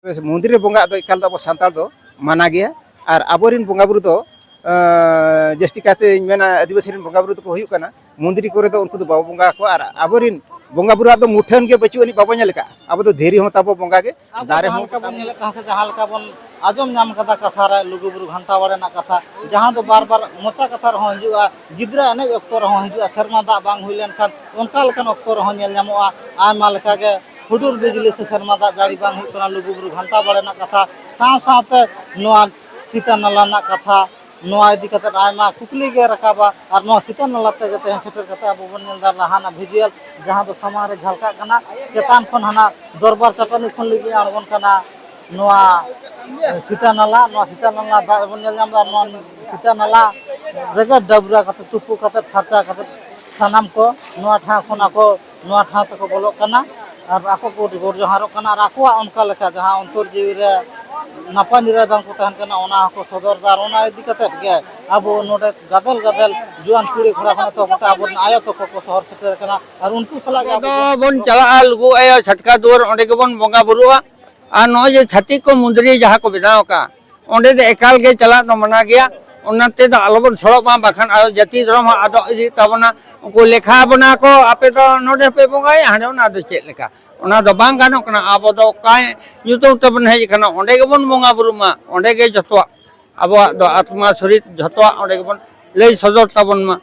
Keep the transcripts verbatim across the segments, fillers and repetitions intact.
ᱢᱚᱱᱫᱤᱨ ᱨᱮ ᱵᱚᱸᱜᱟᱜ ᱫᱚ ᱮᱠᱟᱞ ᱫᱚ ᱟᱵᱚ ᱥᱟᱱᱛᱟᱲ ᱫᱚ ᱢᱟᱱᱟ ᱜᱮᱭᱟ᱾ ᱟᱨ ᱟᱵᱚᱨᱮᱱ ᱵᱚᱸᱜᱟ ᱵᱩᱨᱩ ᱫᱚ ᱟᱸ, ᱡᱟᱹᱥᱛᱤ ᱠᱟᱭᱛᱮᱧ ᱢᱮᱱᱟ, ᱟᱹᱫᱤᱵᱟᱹᱥᱤ ᱨᱮᱱ ᱵᱚᱸᱜᱟ ᱵᱩᱨᱩ ᱫᱚᱠᱚ ᱦᱩᱭᱩᱜ ᱠᱟᱱᱟ, ᱢᱚᱱᱫᱤᱨ ᱠᱚᱨᱮ ᱫᱚ ᱩᱱᱠᱩ ᱫᱚ ᱵᱟᱵᱚ ᱵᱚᱸᱜᱟ ᱟᱠᱚᱣᱟ᱾ ᱟᱨ ᱟᱵᱚᱨᱮᱱ ᱵᱚᱸᱜᱟ ᱵᱩᱨᱩᱣᱟᱜ ᱫᱚ ᱢᱩᱴᱷᱟᱹᱱ ᱜᱮ ᱵᱟᱹᱪᱩᱜ ᱟᱹᱱᱤᱡ, ᱵᱟᱵᱚ ᱧᱮᱞ ᱟᱠᱟᱫᱼᱟ᱾ ᱟᱵᱚ ᱫᱚ ᱫᱷᱤᱨᱤ ᱦᱚᱸ ᱛᱟᱵᱚ ᱵᱚᱸᱜᱟ ᱜᱮ, ᱟᱵᱚ ᱫᱟᱨᱮ ᱡᱟᱦᱟᱸ ᱦᱚᱸ ᱞᱮᱠᱟ ᱵᱚᱱ ᱧᱮᱞᱮᱫ ᱛᱟᱦᱮᱸ ᱥᱮ ᱡᱟᱦᱟᱸ ᱞᱮᱠᱟ ᱵᱚᱱ ᱟᱸᱡᱚᱢ ᱧᱟᱢ ᱠᱟᱫᱟ ᱠᱟᱛᱷᱟ ᱨᱮ, ᱞᱩᱜᱩ ᱵᱩᱨᱩ ᱜᱷᱟᱱᱴᱟ ᱵᱟᱲᱮ ᱨᱮᱱᱟᱜ ᱠᱟᱛᱷᱟ, ᱡᱟᱦᱟᱸ ᱫᱚ ᱵᱟᱨ ᱵᱟᱨ ᱢᱚᱪᱟ ᱠᱟᱛᱷᱟ ᱨᱮᱦᱚᱸ ᱦᱤᱡᱩᱜᱼᱟ, ᱜᱤᱫᱽᱨᱟᱹ ᱮᱱᱮᱡ ᱚᱠᱛᱚ ᱨᱮᱦᱚᱸ ᱦᱤᱡᱩᱜᱼᱟ, ᱥᱮᱨᱢᱟ ᱫᱟᱜ ᱵᱟᱝ ᱦᱩᱭ ᱞᱮᱱᱠᱷᱟᱱ ᱚᱱᱠᱟ ᱞᱮᱠᱟᱱ ᱚᱠᱛᱚ ᱨᱮᱦᱚᱸ ᱧᱮᱞ ᱧᱟᱢᱚᱜᱼᱟ᱾ ᱟᱭᱢᱟ ᱞᱮᱠᱟᱜᱮ ᱦᱩᱰᱩᱨ ᱵᱤᱡᱽᱞᱤ ᱥᱮ ᱥᱮᱨᱢᱟ ᱫᱟᱜ ᱡᱟᱹᱲᱤ ᱵᱟᱝ ᱦᱩᱭᱩᱜ ᱠᱟᱱᱟ ᱞᱩᱜᱩ ᱵᱩᱨᱩ ᱜᱷᱟᱱᱴᱟ ᱵᱟᱲᱮ ᱨᱮᱱᱟᱜ ᱠᱟᱛᱷᱟ, ᱥᱟᱶ ᱥᱟᱶᱛᱮ ᱱᱚᱣᱟ ᱥᱤᱛᱟᱹ ᱱᱟᱞᱟ ᱨᱮᱱᱟᱜ ᱠᱟᱛᱷᱟ, ᱱᱚᱣᱟ ᱤᱫᱤ ᱠᱟᱛᱮ ᱟᱭᱢᱟ ᱠᱩᱠᱞᱤ ᱜᱮ ᱨᱟᱠᱟᱵᱟ᱾ ᱟᱨ ᱱᱚᱣᱟ ᱥᱤᱛᱟᱹ ᱱᱟᱞᱟ ᱛᱮᱜᱮ ᱛᱮᱦᱮᱧ ᱥᱮᱴᱮᱨ ᱠᱟᱛᱮ ᱟᱵᱚ ᱵᱚᱱ ᱧᱮᱞ ᱮᱫᱟ ᱞᱟᱦᱟᱱᱟᱜ ᱵᱷᱤᱡᱩᱣᱟᱞ, ᱡᱟᱦᱟᱸ ᱫᱚ ᱥᱟᱢᱟᱝ ᱨᱮ ᱡᱷᱟᱞᱠᱟᱜ ᱠᱟᱱᱟ᱾ ᱪᱮᱛᱟᱱ ᱠᱷᱚᱱ ᱦᱟᱱᱟ ᱫᱚᱨᱵᱟᱨ ᱪᱟᱹᱴᱟᱹᱱᱤ ᱠᱷᱚᱱ ᱞᱤᱸᱜᱤ ᱟᱬᱜᱚᱱ ᱠᱟᱱᱟ ᱱᱚᱣᱟ ᱥᱤᱛᱟᱹ ᱱᱟᱞᱟ᱾ ᱱᱚᱣᱟ ᱥᱤᱛᱟᱹ ᱱᱟᱞᱟ ᱫᱟᱜ ᱵᱚᱱ ᱧᱮᱞ ᱧᱟᱢ ᱮᱫᱟ᱾ ᱱᱚᱣᱟ ᱥᱤᱛᱟᱹ ᱱᱟᱞᱟ ᱨᱮᱜᱮ ᱰᱟᱹᱵᱽᱨᱟᱹ ᱠᱟᱛᱮ, ᱛᱩᱯᱩ ᱠᱟᱛᱮ, ᱯᱷᱟᱨᱪᱟ ᱠᱟᱛᱮ ᱥᱟᱱᱟᱢ ᱠᱚ ᱱᱚᱣᱟ ᱴᱷᱟᱶ ᱠᱷᱚᱱ ᱟᱠᱚ ᱱᱚᱣᱟ ᱴᱷᱟᱶ ᱛᱮᱠᱚ ᱵᱚᱞᱚᱜ ᱠᱟᱱᱟ᱾ ᱟᱨ ᱟᱠᱚ ᱠᱚ ᱜᱚᱰ ᱡᱚᱦᱟᱨᱚᱜ ᱠᱟᱱᱟ᱾ ᱟᱨ ᱟᱠᱚᱣᱟᱜ ᱚᱱᱠᱟ ᱞᱮᱠᱟ ᱡᱟᱦᱟᱸ ᱚᱱᱛᱚᱨ ᱡᱤᱣᱤ ᱨᱮ ᱱᱟᱯᱟᱭ ᱱᱤᱨᱟᱭ ᱵᱟᱝ ᱠᱚ ᱛᱟᱦᱮᱱ ᱠᱟᱱᱟ, ᱚᱱᱟ ᱦᱚᱸᱠᱚ ᱥᱚᱫᱚᱨ ᱮᱫᱟ᱾ ᱟᱨ ᱚᱱᱟ ᱤᱫᱤ ᱠᱟᱛᱮᱫ ᱜᱮ ᱟᱵᱚ ᱱᱚᱰᱮ ᱜᱟᱫᱮᱞ ᱜᱟᱫᱮᱞ ᱡᱩᱣᱟᱹᱱ ᱠᱩᱲᱤ ᱠᱚᱲᱟ ᱠᱷᱚᱱ ᱮᱛᱚᱦᱚᱵ ᱠᱟᱛᱮ ᱟᱵᱚᱨᱮᱱ ᱟᱭᱳ ᱛᱟᱠᱚ ᱠᱚ ᱥᱚᱦᱚᱨ ᱥᱮᱴᱮᱨ ᱠᱟᱱᱟ᱾ ᱟᱨ ᱩᱱᱠᱩ ᱥᱟᱞᱟᱜ ᱜᱮ ᱟᱵᱚ ᱫᱚ ᱵᱚᱱ ᱪᱟᱞᱟᱜᱼᱟ ᱞᱩᱜᱩ ᱟᱭᱳ ᱪᱷᱟᱴᱠᱟ ᱫᱩᱣᱟᱹᱨ, ᱚᱸᱰᱮ ᱜᱮᱵᱚᱱ ᱵᱚᱸᱜᱟ ᱵᱩᱨᱩᱜᱼᱟ᱾ ᱟᱨ ᱱᱚᱜᱼᱚᱭ ᱡᱮ ᱪᱷᱟᱹᱛᱤᱠ ᱠᱚ ᱢᱩᱸᱫᱽᱨᱤ ᱡᱟᱦᱟᱸ ᱠᱚ ᱵᱮᱱᱟᱣ ᱟᱠᱟᱫᱼᱟ, ᱚᱸᱰᱮ ᱫᱚ ᱮᱠᱟᱞ ᱜᱮ ᱪᱟᱞᱟᱜ ᱫᱚ ᱢᱟᱱᱟ ᱜᱮᱭᱟ᱾ ᱚᱱᱟᱛᱮ ᱫᱚ ᱟᱞᱚᱵᱚᱱ ᱥᱚᱲᱚᱜ ᱢᱟ, ᱵᱟᱠᱷᱟᱱ ᱟᱨᱚ ᱡᱟᱹᱛᱤ ᱫᱷᱚᱨᱚᱢ ᱦᱚᱸ ᱟᱫᱚᱜ ᱤᱫᱤᱜ ᱛᱟᱵᱚᱱᱟ᱾ ᱩᱱᱠᱩ ᱞᱮᱠᱷᱟ ᱵᱚᱱᱟ ᱠᱚ, "ᱟᱯᱮ ᱫᱚ ᱱᱚᱰᱮ ᱯᱮ ᱵᱚᱸᱜᱟᱭᱟ, ᱦᱟᱸᱰᱮ ᱚᱱᱟ ᱫᱚ ᱪᱮᱫ ᱞᱮᱠᱟ?" ᱚᱱᱟ ᱫᱚ ᱵᱟᱝ ᱜᱟᱱᱚᱜ ᱠᱟᱱᱟ᱾ ᱟᱵᱚ ᱫᱚ ᱚᱠᱟ ᱧᱩᱛᱩᱢ ᱛᱮᱵᱚᱱ ᱦᱮᱡ ᱟᱠᱟᱱᱟ, ᱚᱸᱰᱮ ᱜᱮᱵᱚᱱ ᱵᱚᱸᱜᱟ ᱵᱩᱨᱩᱜ ᱢᱟ, ᱚᱸᱰᱮ ᱜᱮ ᱡᱚᱛᱚᱣᱟᱜ ᱟᱵᱚᱣᱟᱜ ᱫᱚ ᱟᱛᱢᱟ ᱥᱚᱨᱤᱨ ᱡᱷᱚᱛᱚᱣᱟᱜ ᱚᱸᱰᱮ ᱜᱮᱵᱚᱱ ᱞᱟᱹᱭ ᱥᱚᱫᱚᱨ ᱛᱟᱵᱚᱱ ᱢᱟ᱾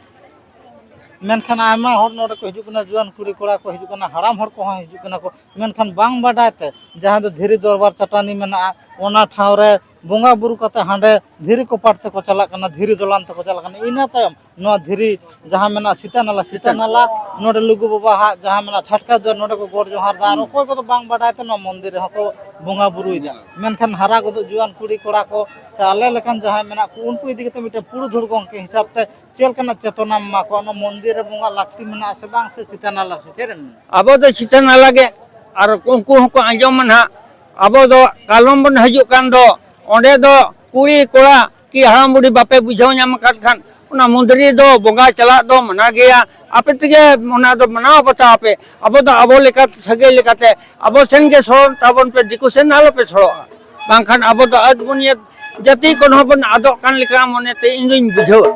ᱢᱮᱱᱠᱷᱟᱱ ᱟᱭᱢᱟ ᱦᱚᱲ ᱱᱚᱰᱮ ᱠᱚ ᱦᱤᱡᱩᱜ ᱠᱟᱱᱟ, ᱡᱩᱣᱟᱹᱱ ᱠᱩᱲᱤ ᱠᱚᱲᱟ ᱠᱚ ᱦᱤᱡᱩᱜ ᱠᱟᱱᱟ, ᱦᱟᱲᱟᱢ ᱦᱚᱲ ᱠᱚᱦᱚᱸ ᱦᱤᱡᱩᱜ ᱠᱟᱱᱟ ᱠᱚ, ᱢᱮᱱᱠᱷᱟᱱ ᱵᱟᱝ ᱵᱟᱰᱟᱭ ᱛᱮ ᱡᱟᱦᱟᱸ ᱫᱚ ᱫᱷᱤᱨᱤ ᱫᱚᱨᱵᱟᱨ ᱪᱟᱹᱴᱟᱹᱱᱤ ᱢᱮᱱᱟᱜᱼᱟ, ᱚᱱᱟ ᱴᱷᱟᱶ ᱨᱮ ᱵᱚᱸᱜᱟ ᱵᱩᱨᱩ ᱠᱟᱛᱮ ᱦᱟᱸᱰᱮ ᱫᱷᱤᱨᱤ ᱠᱚᱯᱟᱴ ᱛᱮᱠᱚ ᱪᱟᱞᱟᱜ ᱠᱟᱱᱟ, ᱫᱷᱤᱨᱤ ᱫᱚᱞᱟᱱ ᱛᱮᱠᱚ ᱪᱟᱞᱟᱜ ᱠᱟᱱᱟ᱾ ᱤᱱᱟᱹ ᱛᱟᱭᱚᱢ ᱱᱚᱣᱟ ᱫᱷᱤᱨᱤ ᱡᱟᱦᱟᱸ ᱢᱮᱱᱟᱜᱼᱟ ᱥᱤᱛᱟᱹ ᱱᱟᱞᱟ, ᱥᱤᱛᱟᱹ ᱱᱟᱞᱟ ᱱᱚᱰᱮ ᱞᱩᱜᱩ ᱵᱟᱵᱟ ᱦᱟᱜ ᱡᱟᱦᱟᱸ ᱢᱮᱱᱟᱜᱼᱟ ᱪᱷᱟᱴᱠᱟ ᱫᱩᱣᱟᱹᱨ, ᱱᱚᱰᱮ ᱠᱚ ᱜᱚᱰ ᱡᱚᱦᱟᱨ ᱫᱟ᱾ ᱟᱨ ᱚᱠᱚᱭ ᱠᱚᱫᱚ ᱵᱟᱝ ᱵᱟᱰᱟᱭ ᱛᱮ ᱱᱚᱣᱟ ᱢᱚᱱᱫᱤᱨ ᱨᱮᱦᱚᱸ ᱠᱚ ᱵᱚᱸᱜᱟ ᱵᱩᱨᱩᱭᱮᱫᱟ᱾ ᱢᱮᱱᱠᱷᱟᱱ ᱦᱟᱨᱟ ᱜᱚᱫᱚᱜ ᱡᱩᱣᱟᱹᱱ ᱠᱩᱲᱤ ᱠᱚᱲᱟ ᱠᱚ ᱥᱮ ᱟᱞᱮ ᱞᱮᱠᱟᱱ ᱡᱟᱦᱟᱸᱭ ᱢᱮᱱᱟᱜ ᱠᱚ, ᱩᱱᱠᱩ ᱤᱫᱤ ᱠᱟᱛᱮ ᱢᱤᱫᱴᱮᱱ ᱯᱩᱨᱩᱫᱷᱩᱞ ᱜᱚᱢᱠᱮ ᱦᱤᱥᱟᱹᱵ ᱛᱮ ᱪᱮᱫ ᱞᱮᱠᱟᱱᱟᱜ ᱪᱮᱛᱚᱱᱟᱢ ᱮᱢᱟ ᱠᱚᱣᱟ? ᱚᱱᱟ ᱢᱚᱱᱫᱤᱨ ᱨᱮ ᱵᱚᱸᱜᱟ ᱞᱟᱹᱠᱛᱤ ᱢᱮᱱᱟᱜᱼᱟ ᱥᱮ ᱵᱟᱝ, ᱥᱮ ᱥᱤᱛᱟᱹ ᱱᱟᱞᱟ ᱥᱮ ᱪᱮᱫ ᱮᱢ ᱢᱮᱱᱟ? ᱟᱵᱚ ᱫᱚ ᱥᱤᱛᱟᱹ ᱱᱟᱞᱟ ᱜᱮ, ᱟᱨ ᱩᱱᱠᱩ ᱦᱚᱸᱠᱚ ᱟᱸᱡᱚᱢᱟ ᱱᱟᱦᱟᱜ᱾ ᱟᱵᱚ ᱫᱚ ᱠᱟᱞᱚᱢ ᱵᱚᱱ ᱦᱤᱡᱩᱜ ᱠᱟᱱ ᱫᱚ, ᱚᱸᱰᱮ ᱫᱚ ᱠᱩᱲᱤ ᱠᱚᱲᱟ ᱠᱤ ᱦᱟᱲᱟᱢ ᱵᱩᱰᱷᱤ ᱵᱟᱯᱮ ᱵᱩᱡᱷᱟᱹᱣ ᱧᱟᱢ ᱟᱠᱟᱫ ᱠᱷᱟᱱ, ᱚᱱᱟ ᱢᱚᱱᱫᱤᱨ ᱫᱚ ᱵᱚᱸᱜᱟ ᱪᱟᱞᱟᱜ ᱫᱚ ᱢᱟᱱᱟ ᱜᱮᱭᱟ᱾ ᱟᱯᱮ ᱛᱮᱜᱮ ᱚᱱᱟ ᱫᱚ ᱢᱟᱱᱟᱣ ᱵᱟᱛᱟᱣ ᱯᱮ᱾ ᱟᱵᱚ ᱫᱚ ᱟᱵᱚ ᱞᱮᱠᱟ ᱥᱟᱹᱜᱟᱹᱭ ᱞᱮᱠᱟᱛᱮ ᱟᱵᱚ ᱥᱮᱱ ᱜᱮ ᱥᱚᱲᱚᱜ ᱛᱟᱵᱚᱱ ᱯᱮ, ᱫᱤᱠᱩ ᱥᱮᱱ ᱟᱞᱚ ᱯᱮ ᱥᱚᱲᱚᱜᱼᱟ, ᱵᱟᱝᱠᱷᱟᱱ ᱟᱵᱚ ᱫᱚ ᱟᱡ ᱵᱚᱱ ᱤᱭᱟᱹ ᱡᱟᱹᱛᱤ ᱠᱚ ᱦᱚᱸ ᱵᱚᱱ ᱟᱫᱚᱜ ᱠᱟᱱ ᱞᱮᱠᱟ ᱢᱚᱱᱮ ᱛᱮ ᱤᱧ ᱫᱩᱧ ᱵᱩᱡᱷᱟᱹᱣᱟ᱾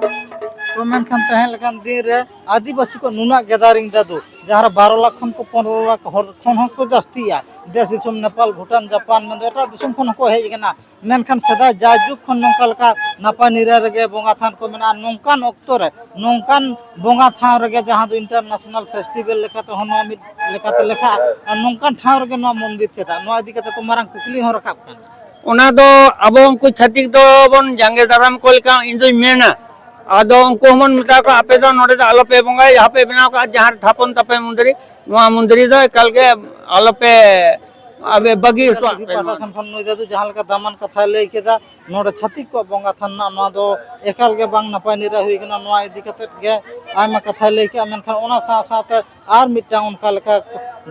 ᱛᱚ ᱢᱮᱱᱠᱷᱟᱱ ᱛᱟᱦᱮᱸ ᱞᱮᱠᱟᱱ ᱫᱤᱱ ᱨᱮ ᱟᱹᱫᱤᱵᱟᱹᱥᱤ ᱠᱚ ᱱᱩᱱᱟᱹᱜ ᱜᱮᱫᱟᱨᱤᱝ ᱫᱟᱫᱩ, ᱡᱟᱦᱟᱸ ᱨᱮ ᱵᱟᱨᱚ ᱞᱟᱠᱷ ᱠᱷᱚᱱ ᱠᱚ ᱯᱚᱱᱨᱚ ᱞᱟᱠᱷ ᱦᱚᱲ ᱠᱷᱚᱱ ᱦᱚᱸᱠᱚ ᱡᱟᱹᱥᱛᱤᱭᱟ, ᱫᱮᱥ ᱫᱤᱥᱚᱢ ᱱᱮᱯᱟᱞ, ᱵᱷᱩᱴᱟᱱ, ᱡᱟᱯᱟᱱ ᱢᱮᱱᱫᱚ ᱮᱴᱟᱜ ᱫᱤᱥᱚᱢ ᱠᱷᱚᱱ ᱦᱚᱸᱠᱚ ᱦᱮᱡ ᱟᱠᱟᱱᱟ᱾ ᱢᱮᱱᱠᱷᱟᱱ ᱥᱮᱫᱟᱭ ᱡᱟᱭᱡᱩᱜᱽ ᱠᱷᱚᱱ ᱱᱚᱝᱠᱟ ᱞᱮᱠᱟ ᱱᱟᱯᱟᱭ ᱱᱤᱨᱟᱭ ᱨᱮᱜᱮ ᱵᱚᱸᱜᱟ ᱛᱷᱟᱱ ᱠᱚ ᱢᱮᱱᱟᱜᱼᱟ, ᱱᱚᱝᱠᱟᱱ ᱚᱠᱛᱚ ᱨᱮ ᱱᱚᱝᱠᱟᱱ ᱵᱚᱸᱜᱟ ᱴᱷᱟᱶ ᱨᱮᱜᱮ, ᱡᱟᱦᱟᱸ ᱫᱚ international festival ᱞᱮᱠᱟᱛᱮ ᱦᱚᱸ ᱱᱚᱣᱟ ᱢᱤᱫ ᱞᱮᱠᱟᱛᱮ ᱞᱮᱠᱷᱟᱜᱼᱟ, ᱟᱨ ᱱᱚᱝᱠᱟᱱ ᱴᱷᱟᱶ ᱨᱮᱜᱮ ᱱᱚᱣᱟ ᱢᱚᱱᱫᱤᱨ ᱪᱮᱫᱟᱜ? ᱱᱚᱣᱟ ᱤᱫᱤ ᱠᱟᱛᱮ ᱛᱚ ᱢᱟᱨᱟᱝ ᱠᱩᱠᱞᱤ ᱦᱚᱸ ᱨᱟᱠᱟᱵ ᱠᱟᱱᱟ᱾ ᱚᱱᱟ ᱫᱚ ᱟᱵᱚ ᱩᱱᱠᱩ ᱪᱷᱟᱹᱛᱤᱠ ᱫᱚᱵᱚᱱ ᱡᱟᱸᱜᱮ ᱫᱟᱨᱟᱢ ᱠᱚ ᱞᱮᱠᱟ ᱤᱧ ᱫᱩᱧ ᱢᱮᱱᱟ᱾ ᱟᱫᱚ ᱩᱱᱠᱩ ᱦᱚᱸᱵᱚᱱ ᱢᱮᱛᱟ ᱠᱚᱣᱟ, ᱟᱯᱮ ᱫᱚ ᱱᱚᱰᱮ ᱫᱚ ᱟᱞᱚᱯᱮ ᱵᱚᱸᱜᱟᱭᱟ, ᱡᱟᱦᱟᱸ ᱯᱮ ᱵᱮᱱᱟᱣ ᱠᱟᱜᱼᱟ, ᱡᱟᱦᱟᱸ ᱨᱮ ᱛᱷᱟᱯᱚᱱ ᱛᱟᱯᱮ ᱢᱚᱱᱫᱤᱨ, ᱱᱚᱣᱟ ᱢᱚᱱᱫᱤᱨ ᱫᱚ ᱮᱠᱟᱞ ᱜᱮ ᱟᱞᱚᱯᱮ ᱟᱵᱮ ᱵᱟᱹᱜᱤ ᱦᱚᱴᱚᱣᱟᱜ ᱯᱮ ᱯᱟᱦᱴᱟ ᱱᱚᱣᱟ᱾ ᱥᱮᱱ ᱠᱷᱚᱱ ᱱᱩᱭ ᱫᱟᱫᱩ ᱡᱟᱦᱟᱸ ᱞᱮᱠᱟ ᱫᱟᱢᱟᱱ ᱠᱟᱛᱷᱟᱭ ᱞᱟᱹᱭ ᱠᱮᱫᱟ, ᱱᱚᱰᱮ ᱪᱷᱟᱹᱛᱤᱠ ᱠᱚᱣᱟᱜ ᱵᱚᱸᱜᱟ ᱛᱷᱟᱱ ᱨᱮᱱᱟᱜ ᱱᱚᱣᱟ ᱫᱚ ᱮᱠᱟᱞ ᱜᱮ ᱵᱟᱝ ᱱᱟᱯᱟᱭ ᱱᱤᱨᱟᱹᱭ ᱦᱩᱭ ᱠᱟᱱᱟ᱾ ᱱᱚᱣᱟ ᱤᱫᱤ ᱠᱟᱛᱮᱫ ᱜᱮ ᱟᱭᱢᱟ ᱠᱟᱛᱷᱟᱭ ᱞᱟᱹᱭ ᱠᱮᱜᱼᱟ, ᱢᱮᱱᱠᱷᱟᱱ ᱚᱱᱟ ᱥᱟᱶ ᱥᱟᱶᱛᱮ ᱟᱨ ᱢᱤᱫᱴᱟᱝ ᱚᱱᱠᱟ ᱞᱮᱠᱟ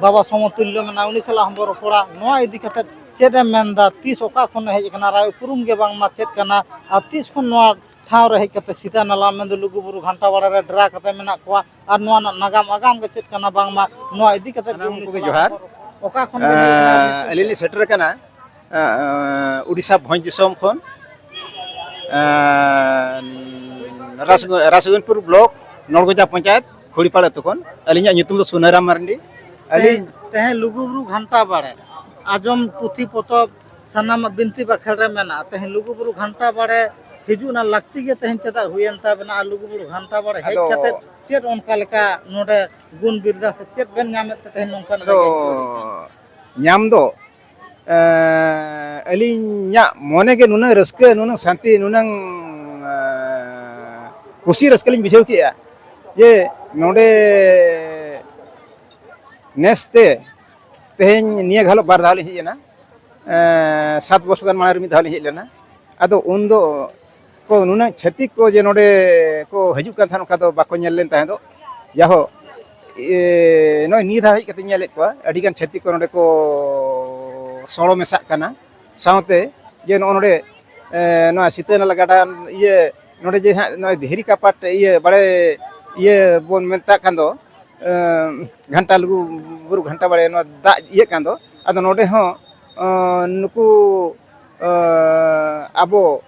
ᱵᱟᱵᱟ ᱥᱚᱢᱚᱛᱩᱞᱞᱚ ᱢᱮᱱᱟᱭᱟ, ᱩᱱᱤ ᱥᱟᱞᱟᱜ ᱦᱚᱸᱵᱚᱱ ᱨᱚᱯᱚᱲᱟ᱾ ᱱᱚᱣᱟ ᱤᱫᱤ ᱠᱟᱛᱮᱫ ᱪᱮᱫ ᱮᱢ ᱢᱮᱱᱫᱟ, ᱛᱤᱥ ᱚᱠᱟ ᱠᱷᱚᱱᱮ ᱦᱮᱡ ᱟᱠᱟᱱᱟ, ᱨᱟᱭ ᱩᱯᱨᱩᱢ ᱜᱮ ᱵᱟᱝᱢᱟ ᱪᱮᱫ ᱠᱟᱱᱟ, ᱟᱨ ᱛᱤᱥ ᱠᱷᱚᱱ ᱱᱚᱣᱟ ᱴᱷᱟᱶ ᱨᱮ ᱦᱮᱡ ᱠᱟᱛᱮ ᱥᱤᱛᱟᱹ ᱱᱟᱞᱟ ᱢᱮᱱᱫᱚ ᱞᱩᱜᱩᱵᱩᱨᱩ ᱜᱷᱟᱱᱴᱟ ᱵᱟᱲᱮ ᱨᱮ ᱰᱮᱨᱟ ᱠᱟᱛᱮ ᱢᱮᱱᱟᱜ ᱠᱚᱣᱟ, ᱟᱨ ᱱᱚᱣᱟ ᱨᱮᱱᱟᱜ ᱱᱟᱜᱟᱢ ᱟᱜᱟᱢ ᱜᱮ ᱪᱮᱫ ᱠᱟᱱᱟ, ᱵᱟᱝᱢᱟ ᱱᱚᱣᱟ ᱤᱫᱤ ᱠᱟᱛᱮ ᱥᱟᱱᱟᱢ ᱠᱚᱜᱮ ᱡᱚᱦᱟᱨ᱾ ᱚᱠᱟ ᱠᱷᱚᱱ ᱵᱮᱱ ᱦᱮᱡ ᱮᱱᱟ? ᱟᱹᱞᱤᱧ ᱞᱤᱧ ᱥᱮᱴᱮᱨ ᱟᱠᱟᱱᱟ, ᱮᱸ, ᱩᱰᱤᱥᱟ ᱵᱷᱚᱸᱡᱽ ᱫᱤᱥᱚᱢ ᱠᱷᱚᱱ, ᱮᱸ, ᱨᱟᱥ-, ᱨᱟᱥᱜᱚᱸᱡᱽᱯᱩᱨ ᱵᱞᱚᱠ, ᱱᱚᱲᱜᱚᱡᱟ ᱯᱚᱧᱪᱟᱭᱮᱛ, ᱠᱷᱩᱲᱤᱯᱟᱲ ᱟᱹᱛᱩ ᱠᱷᱚᱱ᱾ ᱟᱹᱞᱤᱧᱟᱜ ᱧᱩᱛᱩᱢ ᱫᱚ ᱥᱩᱱᱟᱹᱨᱟᱢ ᱢᱟᱨᱟᱱᱰᱤ᱾ ᱟᱹᱞᱤᱧ ᱛᱮᱦᱮᱧ, ᱛᱮᱦᱮᱧ ᱞᱩᱜᱩᱵᱩᱨᱩ ᱜᱷᱟᱱᱴᱟ ᱵᱟᱲᱮ, ᱟᱸᱡᱚᱢ ᱯᱩᱛᱷᱤ ᱯᱚᱛᱚᱵ, ᱥᱟᱱᱟᱢᱟᱜ ᱵᱤᱱᱛᱤ ᱵᱟᱠᱷᱮᱲ ᱨᱮ ᱢᱮᱱᱟᱜᱼᱟ᱾ ᱛᱮᱦᱮᱧ ᱞᱩᱜᱩᱵᱩᱨᱩ ᱜᱷᱟᱱᱴᱟ ᱵᱟᱲᱮ ᱦᱤᱡᱩᱜ ᱨᱮᱱᱟᱜ ᱞᱟᱹᱠᱛᱤ ᱜᱮ ᱛᱮᱦᱮᱧ ᱪᱮᱫᱟᱜ ᱦᱩᱭᱮᱱ ᱛᱟᱵᱮᱱᱟ? ᱟᱨ ᱞᱩᱜᱩᱵᱩᱨᱩ ᱜᱷᱟᱱᱴᱟ ᱵᱟᱲᱮ ᱦᱮᱡ ᱟᱫᱚ ᱠᱟᱛᱮ ᱪᱮᱫ ᱚᱱᱠᱟ ᱞᱮᱠᱟ ᱱᱚᱰᱮ ᱜᱩᱱ ᱵᱤᱨᱫᱟ ᱥᱮ ᱪᱮᱫ ᱵᱮᱱ ᱧᱟᱢᱮᱫ ᱛᱮ ᱛᱮᱦᱮᱧ ᱱᱚᱝᱠᱟᱱ ᱟᱫᱚ ᱧᱟᱢ ᱫᱚ, ᱮᱸ, ᱟᱹᱞᱤᱧᱟᱜ ᱢᱚᱱᱮ ᱜᱮ ᱱᱩᱱᱟᱹᱝ ᱨᱟᱹᱥᱠᱟᱹ, ᱱᱩᱱᱟᱹᱝ ᱥᱟᱱᱛᱤ, ᱱᱩᱱᱟᱹᱝ, ᱮᱸ, ᱠᱩᱥᱤ ᱨᱟᱹᱥᱠᱟᱹ ᱞᱤᱧ ᱵᱩᱡᱷᱟᱹᱣ ᱠᱮᱜᱼᱟ ᱡᱮ ᱱᱚᱰᱮ ᱱᱮᱥ ᱛᱮ ᱛᱮᱦᱮᱧ ᱱᱤᱭᱟᱹ ᱜᱷᱟᱞᱚᱜ ᱵᱟᱨ ᱫᱷᱟᱣ ᱞᱤᱧ ᱦᱮᱡ ᱮᱱᱟ᱾ ᱮᱸ, ᱥᱟᱛ ᱵᱚᱪᱷᱚᱨ ᱜᱟᱱ ᱢᱟᱲᱟᱝ ᱨᱮ ᱢᱤᱫ ᱫᱷᱟᱣ ᱞᱤᱧ ᱦᱮᱡ ᱞᱮᱱᱟ᱾ ᱟᱫᱚ ᱩᱱᱫᱚ ᱠᱚ ᱱᱩᱱᱟᱹᱜ ᱪᱷᱟᱹᱛᱤᱠ ᱠᱚ ᱡᱮ ᱱᱚᱰᱮ ᱠᱚ ᱦᱤᱡᱩᱜ ᱠᱟᱱ ᱛᱟᱦᱮᱸᱫ, ᱚᱱᱠᱟ ᱫᱚ ᱵᱟᱠᱚ ᱧᱮᱞ ᱞᱮᱱ ᱛᱟᱦᱮᱸ ᱫᱚ᱾ ᱡᱟᱦᱳ, ᱮ, ᱱᱚᱜᱼᱚᱭ ᱱᱤᱭᱟᱹ ᱫᱷᱟᱣ ᱦᱮᱡ ᱠᱟᱛᱮ ᱧᱮᱞᱮᱫ ᱠᱚᱣᱟ, ᱟᱹᱰᱤᱜᱟᱱ ᱪᱷᱟᱹᱛᱤᱠ ᱠᱚ ᱱᱚᱰᱮ ᱠᱚ ᱥᱚᱲᱚ ᱢᱮᱥᱟᱜ ᱠᱟᱱᱟ᱾ ᱥᱟᱶᱛᱮ ᱡᱮ ᱱᱚᱜᱼᱚ ᱱᱚᱰᱮ, ᱮ, ᱱᱚᱣᱟ ᱥᱤᱛᱟᱹ ᱱᱟᱞᱟ ᱜᱟᱰᱟ ᱤᱭᱟᱹ ᱱᱚᱰᱮ ᱡᱮ ᱦᱟᱸᱜ ᱱᱚᱜᱼᱚᱭ ᱫᱷᱤᱨᱤ ᱠᱟᱯᱟᱴ ᱤᱭᱟᱹ ᱵᱟᱲᱮ ᱤᱭᱟᱹ ᱵᱚᱱ ᱢᱮᱛᱟᱜ ᱠᱟᱱ ᱫᱚ, ᱮᱸ, ᱜᱷᱟᱱᱴᱟ ᱞᱩᱜᱩ ᱵᱩᱨᱩ ᱜᱷᱟᱱᱴᱟ ᱵᱟᱲᱮ ᱱᱚᱣᱟ ᱫᱟᱜ ᱤᱭᱟᱹᱜ ᱠᱟᱱ ᱫᱚ, ᱟᱫᱚ ᱱᱚᱰᱮ ᱦᱚᱸ, ᱮᱸ, ᱱᱩᱠᱩ, ᱮᱸ, ᱟᱵᱚ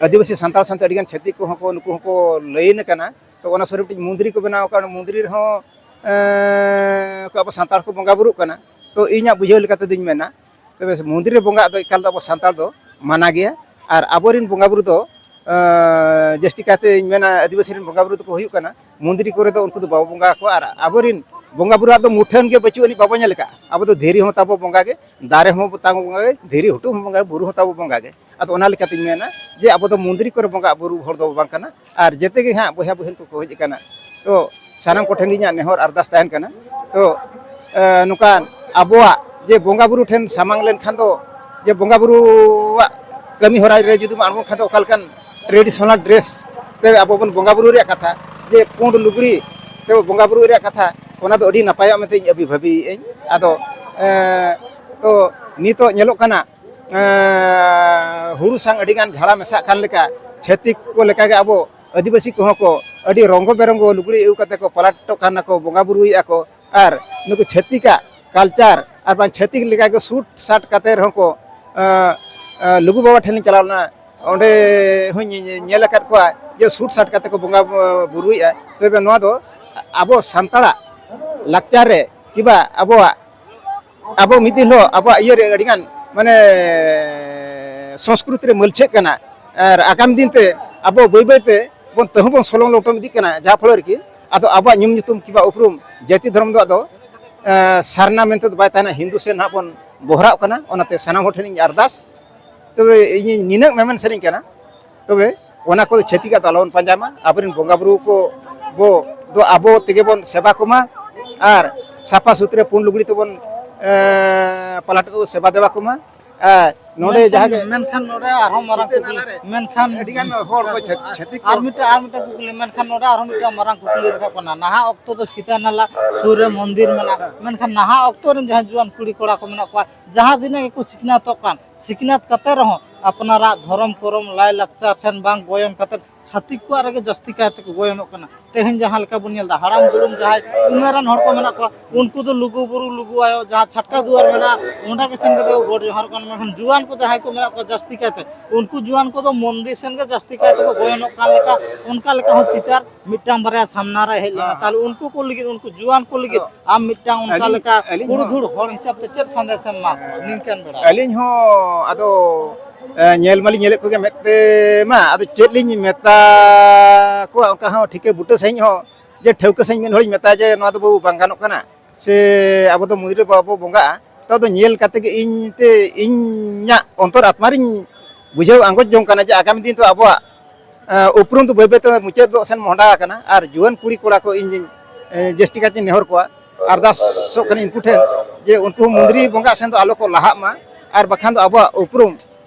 ᱟᱹᱫᱤᱵᱟᱹᱥᱤ ᱥᱟᱱᱛᱟᱲ ᱥᱟᱶᱛᱮ ᱟᱹᱰᱤᱜᱟᱱ ᱪᱷᱟᱹᱛᱤᱠ ᱠᱚᱦᱚᱸ ᱠᱚ, ᱱᱩᱠᱩ ᱦᱚᱸᱠᱚ ᱞᱟᱹᱭᱤᱱ ᱠᱟᱱᱟ᱾ ᱛᱚ ᱚᱱᱟ ᱥᱩᱨ ᱨᱮ ᱢᱤᱫᱴᱤᱡ ᱢᱚᱱᱫᱤᱨ ᱠᱚ ᱵᱮᱱᱟᱣ ᱟᱠᱟᱫ, ᱚᱱᱟ ᱢᱚᱱᱫᱤᱨ ᱨᱮᱦᱚᱸ, ᱮᱸ, ᱠᱚ ᱟᱵᱚ ᱥᱟᱱᱛᱟᱲ ᱠᱚ ᱵᱚᱸᱜᱟ ᱵᱩᱨᱩᱜ ᱠᱟᱱᱟ᱾ ᱛᱚ ᱤᱧᱟᱹᱜ ᱵᱩᱡᱷᱟᱹᱣ ᱞᱮᱠᱟ ᱛᱮᱫᱚᱧ ᱢᱮᱱᱟ, ᱛᱚᱵᱮ ᱢᱚᱱᱫᱤᱨ ᱨᱮ ᱵᱚᱸᱜᱟᱜ ᱫᱚ ᱮᱠᱟᱞ ᱫᱚ ᱟᱵᱚ ᱥᱟᱱᱛᱟᱲ ᱫᱚ ᱢᱟᱱᱟ ᱜᱮᱭᱟ᱾ ᱟᱨ ᱟᱵᱚᱨᱮᱱ ᱵᱚᱸᱜᱟ ᱵᱩᱨᱩ ᱫᱚ, ᱮᱸ, ᱡᱟᱹᱥᱛᱤ ᱠᱟᱭᱛᱮᱧ ᱢᱮᱱᱟ, ᱟᱹᱫᱤᱵᱟᱹᱥᱤ ᱨᱮᱱ ᱵᱚᱸᱜᱟ ᱵᱩᱨᱩ ᱫᱚᱠᱚ ᱦᱩᱭᱩᱜ ᱠᱟᱱᱟ, ᱢᱚᱱᱫᱤᱨ ᱠᱚᱨᱮ ᱫᱚ ᱩᱱᱠᱩ ᱫᱚ ᱵᱟᱵᱚ ᱵᱚᱸᱜᱟ ᱟᱠᱚᱣᱟ᱾ ᱟᱨ ᱟᱵᱚᱨᱮᱱ ᱵᱚᱸᱜᱟ ᱵᱩᱨᱩᱣᱟᱜ ᱫᱚ ᱢᱩᱴᱷᱟᱹᱱ ᱜᱮ ᱵᱟᱹᱪᱩᱜ ᱟᱹᱱᱤᱡ, ᱵᱟᱵᱚ ᱧᱮᱞ ᱟᱠᱟᱫᱼᱟ᱾ ᱟᱵᱚ ᱫᱚ ᱫᱷᱤᱨᱤ ᱦᱚᱸ ᱛᱟᱵᱚ ᱵᱚᱸᱜᱟ ᱜᱮ, ᱫᱟᱨᱮ ᱦᱚᱸ ᱛᱟᱵᱚ ᱵᱚᱸᱜᱟ ᱜᱮ, ᱫᱷᱤᱨᱤ ᱦᱩᱴᱩᱢ ᱦᱚᱸ ᱵᱚᱸᱜᱟ ᱜᱮ, ᱵᱩᱨᱩ ᱦᱚᱸ ᱛᱟᱵᱚ ᱵᱚᱸᱜᱟ ᱜᱮ᱾ ᱟᱫᱚ ᱚᱱᱟ ᱞᱮᱠᱟᱛᱤᱧ ᱢᱮᱱᱟ ᱡᱮ ᱟᱵᱚ ᱫᱚ ᱢᱚᱱᱫᱤᱨ ᱠᱚᱨᱮ ᱵᱚᱸᱜᱟ ᱵᱩᱨᱩ ᱦᱚᱲ ᱫᱚ ᱵᱟᱝ ᱠᱟᱱᱟ᱾ ᱟᱨ ᱡᱮᱛᱮ ᱜᱮ ᱦᱟᱸᱜ ᱵᱚᱭᱦᱟ ᱵᱚᱦᱤᱱ ᱠᱚᱠᱚ ᱦᱮᱡ ᱟᱠᱟᱱᱟ, ᱛᱚ ᱥᱟᱱᱟᱢ ᱠᱚᱴᱷᱮᱱ ᱜᱮ ᱤᱧᱟᱹᱜ ᱱᱮᱦᱚᱨ ᱟᱨᱫᱟᱥ ᱛᱟᱦᱮᱱ ᱠᱟᱱᱟ᱾ ᱛᱚ, ᱮ, ᱱᱚᱝᱠᱟᱱ ᱟᱵᱚᱣᱟᱜ ᱡᱮ ᱵᱚᱸᱜᱟ ᱵᱩᱨᱩ ᱴᱷᱮᱱ ᱥᱟᱢᱟᱝ ᱞᱮᱱᱠᱷᱟᱱ ᱫᱚ, ᱡᱮ ᱵᱚᱸᱜᱟ ᱵᱩᱨᱩᱣᱟᱜ ᱠᱟᱹᱢᱤ ᱦᱚᱨᱟ ᱨᱮ ᱡᱩᱫᱤ ᱵᱚᱱ ᱟᱬᱜᱚᱱ ᱠᱷᱟᱱ ᱫᱚ ᱚᱠᱟ ᱞᱮᱠᱟᱱ traditional dress ᱛᱮ ᱟᱵᱚ ᱵᱚᱱ ᱵᱚᱸᱜᱟ ᱵᱩᱨᱩ ᱨᱮᱭᱟᱜ ᱠᱟᱛᱷᱟ, ᱡᱮ ᱯᱩᱸᱰ ᱞᱩᱜᱽᱲᱤ ᱛᱮ ᱵᱚᱸᱜᱟ ᱵᱩᱨᱩ ᱨᱮᱭᱟᱜ ᱠᱟᱛᱷᱟ, ᱚᱱᱟ ᱫᱚ ᱟᱹᱰᱤ ᱱᱟᱯᱟᱭᱚᱜ ᱢᱮᱱᱛᱮ ᱤᱧ ᱟᱹᱵᱤ ᱵᱷᱟᱹᱵᱤᱭᱮᱫ ᱟᱹᱧ᱾ ᱟᱫᱚ, ᱮ, ᱛᱚ ᱱᱤᱛᱚᱜ ᱧᱮᱞᱚᱜ ᱠᱟᱱᱟ, ᱮᱸ, ᱦᱩᱲᱩ ᱥᱟᱝ ᱟᱹᱰᱤ ᱜᱟᱱ ᱡᱷᱟᱲᱟ ᱢᱮᱥᱟᱜ ᱠᱟᱱ ᱞᱮᱠᱟ, ᱪᱷᱟᱹᱛᱤᱠ ᱠᱚ ᱞᱮᱠᱟᱜᱮ ᱟᱵᱚ ᱟᱹᱫᱤᱵᱟᱹᱥᱤ ᱠᱚᱦᱚᱸ ᱠᱚ ᱟᱹᱰᱤ ᱨᱚᱝᱜᱚ ᱵᱮᱨᱚᱝᱜᱚ ᱞᱩᱜᱽᱲᱤ ᱟᱹᱜᱩ ᱠᱟᱛᱮ ᱠᱚ ᱯᱟᱞᱟᱴᱚᱜ ᱠᱟᱱᱟ, ᱠᱚ ᱵᱚᱸᱜᱟ ᱵᱩᱨᱩᱭᱮᱫᱼᱟ ᱠᱚ᱾ ᱟᱨ ᱱᱩᱠᱩ ᱪᱷᱟᱹᱛᱤᱠᱟᱜ culture ᱟᱨ ᱵᱟᱝ ᱪᱷᱟᱹᱛᱤᱠ ᱞᱮᱠᱟᱜᱮ suit shirt ᱠᱟᱛᱮ ᱨᱮᱦᱚᱸ ᱠᱚ, ᱮᱸ, ᱮᱸ, ᱞᱩᱜᱩ ᱵᱟᱵᱟ ᱴᱷᱮᱱ ᱞᱤᱧ ᱪᱟᱞᱟᱣ ᱞᱮᱱᱟ, ᱚᱸᱰᱮ ᱦᱚᱸᱧ ᱧᱮ-, ᱧᱮᱞ ᱟᱠᱟᱫ ᱠᱚᱣᱟ ᱡᱮ suit shirt ᱠᱟᱛᱮ ᱠᱚ ᱵᱚᱸᱜᱟ ᱵᱩᱨᱩᱭᱮᱫᱼᱟ᱾ ᱛᱚᱵᱮ ᱱᱚᱣᱟ ᱫᱚ ᱟᱵᱚ ᱥᱟᱱᱛᱟᱲᱟᱜ ᱞᱟᱠᱪᱟᱨ ᱨᱮ ᱠᱤᱵᱟ ᱟᱵᱚᱣᱟᱜ ᱟᱵᱚ ᱢᱤᱫ ᱫᱤᱱ ᱦᱤᱞᱳᱜ ᱟᱵᱚᱣᱟᱜ ᱤᱭᱟᱹ ᱨᱮ ᱟᱹᱰᱤ ᱜᱟᱱ ᱢᱟᱱᱮ ᱥᱚᱝᱥᱠᱨᱤᱛᱤ ᱨᱮ ᱢᱟᱹᱞᱪᱷᱟᱹᱜ ᱠᱟᱱᱟ᱾ ᱟᱨ ᱟᱜᱟᱢ ᱫᱤᱱ ᱛᱮ ᱟᱵᱚ ᱵᱟᱹᱭ ᱵᱟᱹᱭ ᱛᱮ ᱵᱚᱱ ᱛᱟᱹᱦᱩ ᱵᱚᱱ ᱥᱚᱞᱚᱝ ᱞᱚᱴᱚᱢ ᱤᱫᱤᱜ ᱠᱟᱱᱟ, ᱡᱟᱦᱟᱸ ᱯᱷᱚᱞᱚ ᱨᱮᱜᱮ ᱟᱫᱚ ᱟᱵᱚᱣᱟᱜ ᱧᱩᱢ ᱧᱩᱛᱩᱢ ᱠᱤᱵᱟ ᱩᱯᱨᱩᱢ ᱡᱟᱹᱛᱤ ᱫᱷᱚᱨᱚᱢ ᱫᱚ ᱟᱫᱚ, ᱮ, ᱥᱟᱨᱱᱟ ᱢᱮᱱᱛᱮ ᱫᱚ ᱵᱟᱭ ᱛᱟᱦᱮᱱᱟ, ᱦᱤᱱᱫᱩ ᱥᱮᱫ ᱱᱟᱦᱟᱜ ᱵᱚᱱ ᱵᱚᱦᱨᱟᱜ ᱠᱟᱱᱟ᱾ ᱚᱱᱟᱛᱮ ᱥᱟᱱᱟᱢ ᱦᱚᱲ ᱴᱷᱮᱱ ᱤᱧ ᱟᱨᱫᱟᱥ, ᱛᱚᱵᱮ ᱤᱧ ᱱᱤᱱᱟᱹᱜ ᱢᱮᱢᱮᱱ ᱥᱟᱱᱟᱧ ᱠᱟᱱᱟ, ᱛᱚᱵᱮ ᱚᱱᱟ ᱠᱚᱫᱚ ᱪᱷᱟᱹᱛᱤᱠᱟᱜ ᱫᱚ ᱟᱞᱚᱵᱚᱱ ᱯᱟᱸᱡᱟᱭ ᱢᱟ᱾ ᱟᱵᱚᱨᱮᱱ ᱵᱚᱸᱜᱟ ᱵᱩᱨᱩ ᱠᱚ ᱵᱚ ᱫᱚ ᱟᱵᱚ ᱛᱮᱜᱮ ᱵᱚᱱ ᱥᱮᱵᱟ ᱠᱚᱢᱟ ᱟᱨ ᱥᱟᱯᱷᱟ ᱥᱩᱛᱨᱟᱹ ᱯᱩᱸᱰ ᱞᱩᱜᱽᱲᱤ ᱛᱮᱵᱚᱱ, ᱮᱸ, ᱯᱟᱞᱟᱴ ᱠᱟᱛᱮ ᱵᱚᱱ ᱥᱮᱵᱟ ᱫᱮᱵᱟ ᱠᱚᱢᱟ᱾ ᱟᱨ ᱱᱚᱰᱮ ᱢᱮᱱᱠᱷᱟᱱ, ᱡᱟᱦᱟᱸ ᱜᱮ ᱢᱮᱱᱠᱷᱟᱱ ᱱᱚᱰᱮ ᱟᱨᱦᱚᱸ ᱢᱟᱨᱟᱝ ᱥᱤᱛᱟᱹ ᱠᱩᱠᱞᱤ, ᱱᱟᱞᱟ ᱨᱮ ᱢᱮᱱᱠᱷᱟᱱ ᱟᱹᱰᱤᱜᱟᱱ ᱦᱚᱲ ᱠᱚ ᱪᱷᱟᱹᱛ-, ᱪᱷᱟᱹᱛᱤᱠ ᱠᱚ ᱟᱨ ᱢᱤᱫᱴᱟᱝ, ᱟᱨ ᱢᱤᱫᱴᱟᱝ ᱠᱩᱠᱞᱤ, ᱢᱮᱱᱠᱷᱟᱱ ᱱᱚᱰᱮ ᱟᱨᱦᱚᱸ ᱢᱤᱫᱴᱟᱝ ᱢᱟᱨᱟᱝ ᱠᱩᱠᱞᱤ ᱨᱟᱠᱟᱵ ᱠᱟᱱᱟ, ᱱᱟᱦᱟᱜ ᱚᱠᱛᱚ ᱫᱚ ᱥᱤᱛᱟᱹ ᱱᱟᱞᱟ ᱥᱩᱨ ᱨᱮ ᱢᱚᱱᱫᱤᱨ ᱢᱮᱱᱟᱜᱼᱟ, ᱢᱮᱱᱠᱷᱟᱱ ᱱᱟᱦᱟᱜ ᱚᱠᱛᱚ ᱨᱮᱱ ᱡᱟᱦᱟᱸᱭ ᱡᱩᱣᱟᱹᱱ ᱠᱩᱲᱤ ᱠᱚᱲᱟ ᱠᱚ ᱢᱮᱱᱟᱜ ᱠᱚᱣᱟ, ᱡᱟᱦᱟᱸ ᱛᱤᱱᱟᱹᱜ ᱜᱮᱠᱚ ᱥᱤᱠᱷᱱᱟᱹᱛᱚᱜ ᱠᱟᱱ, ᱥᱤᱠᱷᱱᱟᱹᱛ ᱠᱟᱛᱮ ᱨᱮᱦᱚᱸ ᱟᱯᱱᱟᱨᱟᱜ ᱫᱷᱚᱨᱚᱢ ᱠᱚᱨᱚᱢ ᱞᱟᱭ ᱞᱟᱠᱪᱟᱨ ᱥᱮᱱ ᱵᱟᱝ ᱜᱚᱭᱚᱱ ᱠᱟᱛᱮ ᱪᱷᱟᱹᱛᱤᱠ ᱠᱚᱣᱟᱜ ᱨᱮᱜᱮ ᱡᱟᱹᱥᱛᱤ ᱠᱟᱭ ᱛᱮᱠᱚ ᱜᱚᱭᱚᱱᱚᱜ ᱠᱟᱱᱟ᱾ ᱛᱮᱦᱮᱧ ᱡᱟᱦᱟᱸ ᱞᱮᱠᱟ ᱵᱚᱱ ᱧᱮᱞ ᱮᱫᱟ, ᱦᱟᱲᱟᱢ ᱫᱩᱲᱩᱢ ᱡᱟᱦᱟᱸᱭ ᱩᱢᱮᱨᱟᱱ ᱦᱚᱲ ᱠᱚ ᱢᱮᱱᱟᱜ ᱠᱚᱣᱟ, ᱩᱱᱠᱩ ᱫᱚ ᱞᱩᱜᱩ ᱵᱩᱨᱩ, ᱞᱩᱜᱩ ᱟᱭᱳ, ᱡᱟᱦᱟᱸ ᱪᱷᱟᱴᱠᱟ ᱫᱩᱣᱟᱹᱨ ᱢᱮᱱᱟᱜᱼᱟ, ᱚᱸᱰᱮ ᱜᱮ ᱥᱮᱱ ᱠᱟᱛᱮ ᱠᱚ ᱜᱚᱰ ᱡᱚᱦᱟᱨᱚᱜ ᱠᱟᱱᱟ᱾ ᱢᱮᱱᱠᱷᱟᱱ ᱡᱩᱣᱟᱹᱱ ᱠᱚ ᱡᱟᱦᱟᱸᱭ ᱠᱚ ᱢᱮᱱᱟᱜ ᱠᱚᱣᱟ, ᱡᱟᱹᱥᱛᱤ ᱠᱟᱭᱛᱮ ᱩᱱᱠᱩ ᱡᱩᱣᱟᱹᱱ ᱠᱚᱫᱚ ᱢᱚᱱᱫᱤᱨ ᱥᱮᱱ ᱜᱮ ᱡᱟᱹᱥᱛᱤ ᱠᱟᱭ ᱛᱮᱠᱚ ᱜᱚᱭᱚᱱᱚᱜ ᱠᱟᱱ ᱞᱮᱠᱟ, ᱚᱱᱠᱟ ᱞᱮᱠᱟ ᱦᱚᱸ ᱪᱤᱛᱟᱨ ᱢᱤᱫᱴᱟᱝ ᱵᱟᱨᱭᱟ ᱥᱟᱢᱱᱟ ᱨᱮ ᱦᱮᱡ ᱞᱮᱱᱟ᱾ ᱦᱮᱸ᱾ ᱛᱟᱦᱞᱮ ᱩᱱᱠᱩ ᱠᱚ ᱞᱟᱹᱜᱤᱫ, ᱩᱱᱠᱩ ᱡᱩᱣᱟᱹᱱ ᱠᱚ ᱞᱟᱹᱜᱤᱫ ᱟᱫᱚ ᱟᱢ ᱢᱤᱫᱴᱟᱝ ᱚᱱᱠᱟ ᱟᱹᱞᱤᱧ, ᱞᱮᱠᱟ ᱟᱹᱞᱤᱧ ᱦᱚᱸ ᱯᱩᱨᱩᱫᱷᱩᱞ ᱦᱚᱲ ᱦᱤᱥᱟᱹᱵ ᱛᱮ ᱪᱮᱫ ᱥᱟᱸᱫᱮᱥ ᱮᱢ ᱮᱢᱟ ᱠᱚᱣᱟ ᱱᱤᱝᱠᱟᱹᱱ ᱵᱮᱲᱟ ᱨᱮ? ᱟᱹᱞᱤᱧ ᱦᱚᱸ ᱟᱫᱚ, ᱮ, ᱧᱮᱞ ᱢᱟᱞᱤᱧ ᱧᱮᱞᱮᱫ ᱠᱚᱜᱮ ᱢᱮᱫ ᱛᱮ ᱢᱟ, ᱟᱫᱚ ᱪᱮᱫ ᱞᱤᱧ ᱢᱮᱛᱟ ᱠᱚᱣᱟ, ᱚᱱᱠᱟ ᱦᱚᱸ ᱴᱷᱤᱠᱟᱹ ᱵᱩᱴᱟᱹ ᱥᱟᱺᱦᱤᱡ ᱦᱚᱸ ᱡᱮ ᱴᱷᱟᱹᱣᱠᱟᱹ ᱥᱟᱺᱦᱤᱡ ᱢᱤᱫ ᱦᱚᱲᱤᱧ ᱢᱮᱛᱟᱭᱟ ᱡᱮ ᱱᱚᱣᱟ ᱫᱚ ᱵᱟᱹᱵᱩ ᱵᱟᱝ ᱜᱟᱱᱚᱜ ᱠᱟᱱᱟ, ᱥᱮ ᱟᱵᱚ ᱫᱚ ᱢᱚᱱᱫᱤᱨ ᱨᱮ ᱵᱟᱵᱚ ᱵᱚᱸᱜᱟᱜᱼᱟ᱾ ᱛᱚ ᱟᱫᱚ ᱧᱮᱞ ᱠᱟᱛᱮ ᱜᱮ ᱤᱧ ᱛᱮ, ᱤᱧᱟᱹᱜ ᱚᱱᱛᱚᱨ ᱟᱛᱢᱟ ᱨᱤᱧ ᱵᱩᱡᱷᱟᱹᱣ ᱟᱸᱜᱚᱪ ᱡᱚᱝ ᱠᱟᱱᱟ ᱡᱮ ᱟᱜᱟᱢᱤ ᱫᱤᱱ ᱫᱚ ᱟᱵᱚᱣᱟᱜ, ᱮ, ᱩᱯᱨᱩᱢ ᱫᱚ ᱵᱟᱹᱭ ᱵᱟᱹᱭ ᱛᱮ ᱢᱩᱪᱟᱹᱫᱚᱜ ᱥᱮᱱ ᱢᱚᱦᱰᱟ ᱟᱠᱟᱱᱟ᱾ ᱟᱨ ᱡᱩᱣᱟᱹᱱ ᱠᱩᱲᱤ ᱠᱚᱲᱟ ᱠᱚ ᱤᱧ, ᱮ, ᱡᱟᱹᱥᱛᱤ ᱠᱟᱭᱛᱮᱧ ᱱᱮᱦᱚᱨ ᱠᱚᱣᱟ, ᱟᱨᱫᱟᱥᱚᱜ ᱠᱟᱹᱱᱟᱹᱧ ᱩᱱᱠᱩ ᱴᱷᱮᱱ ᱡᱮ ᱩᱱᱠᱩ ᱦᱚᱸ ᱢᱚᱱᱫᱤᱨ ᱵᱚᱸᱜᱟᱜ ᱥᱮᱱ ᱫᱚ ᱟᱞᱚ ᱠᱚ ᱞᱟᱦᱟᱜ ᱢᱟ, ᱟᱨ ᱵᱟᱠᱷᱟᱱ ᱫᱚ ᱟᱵᱚᱣᱟᱜ ᱩᱯᱨᱩᱢ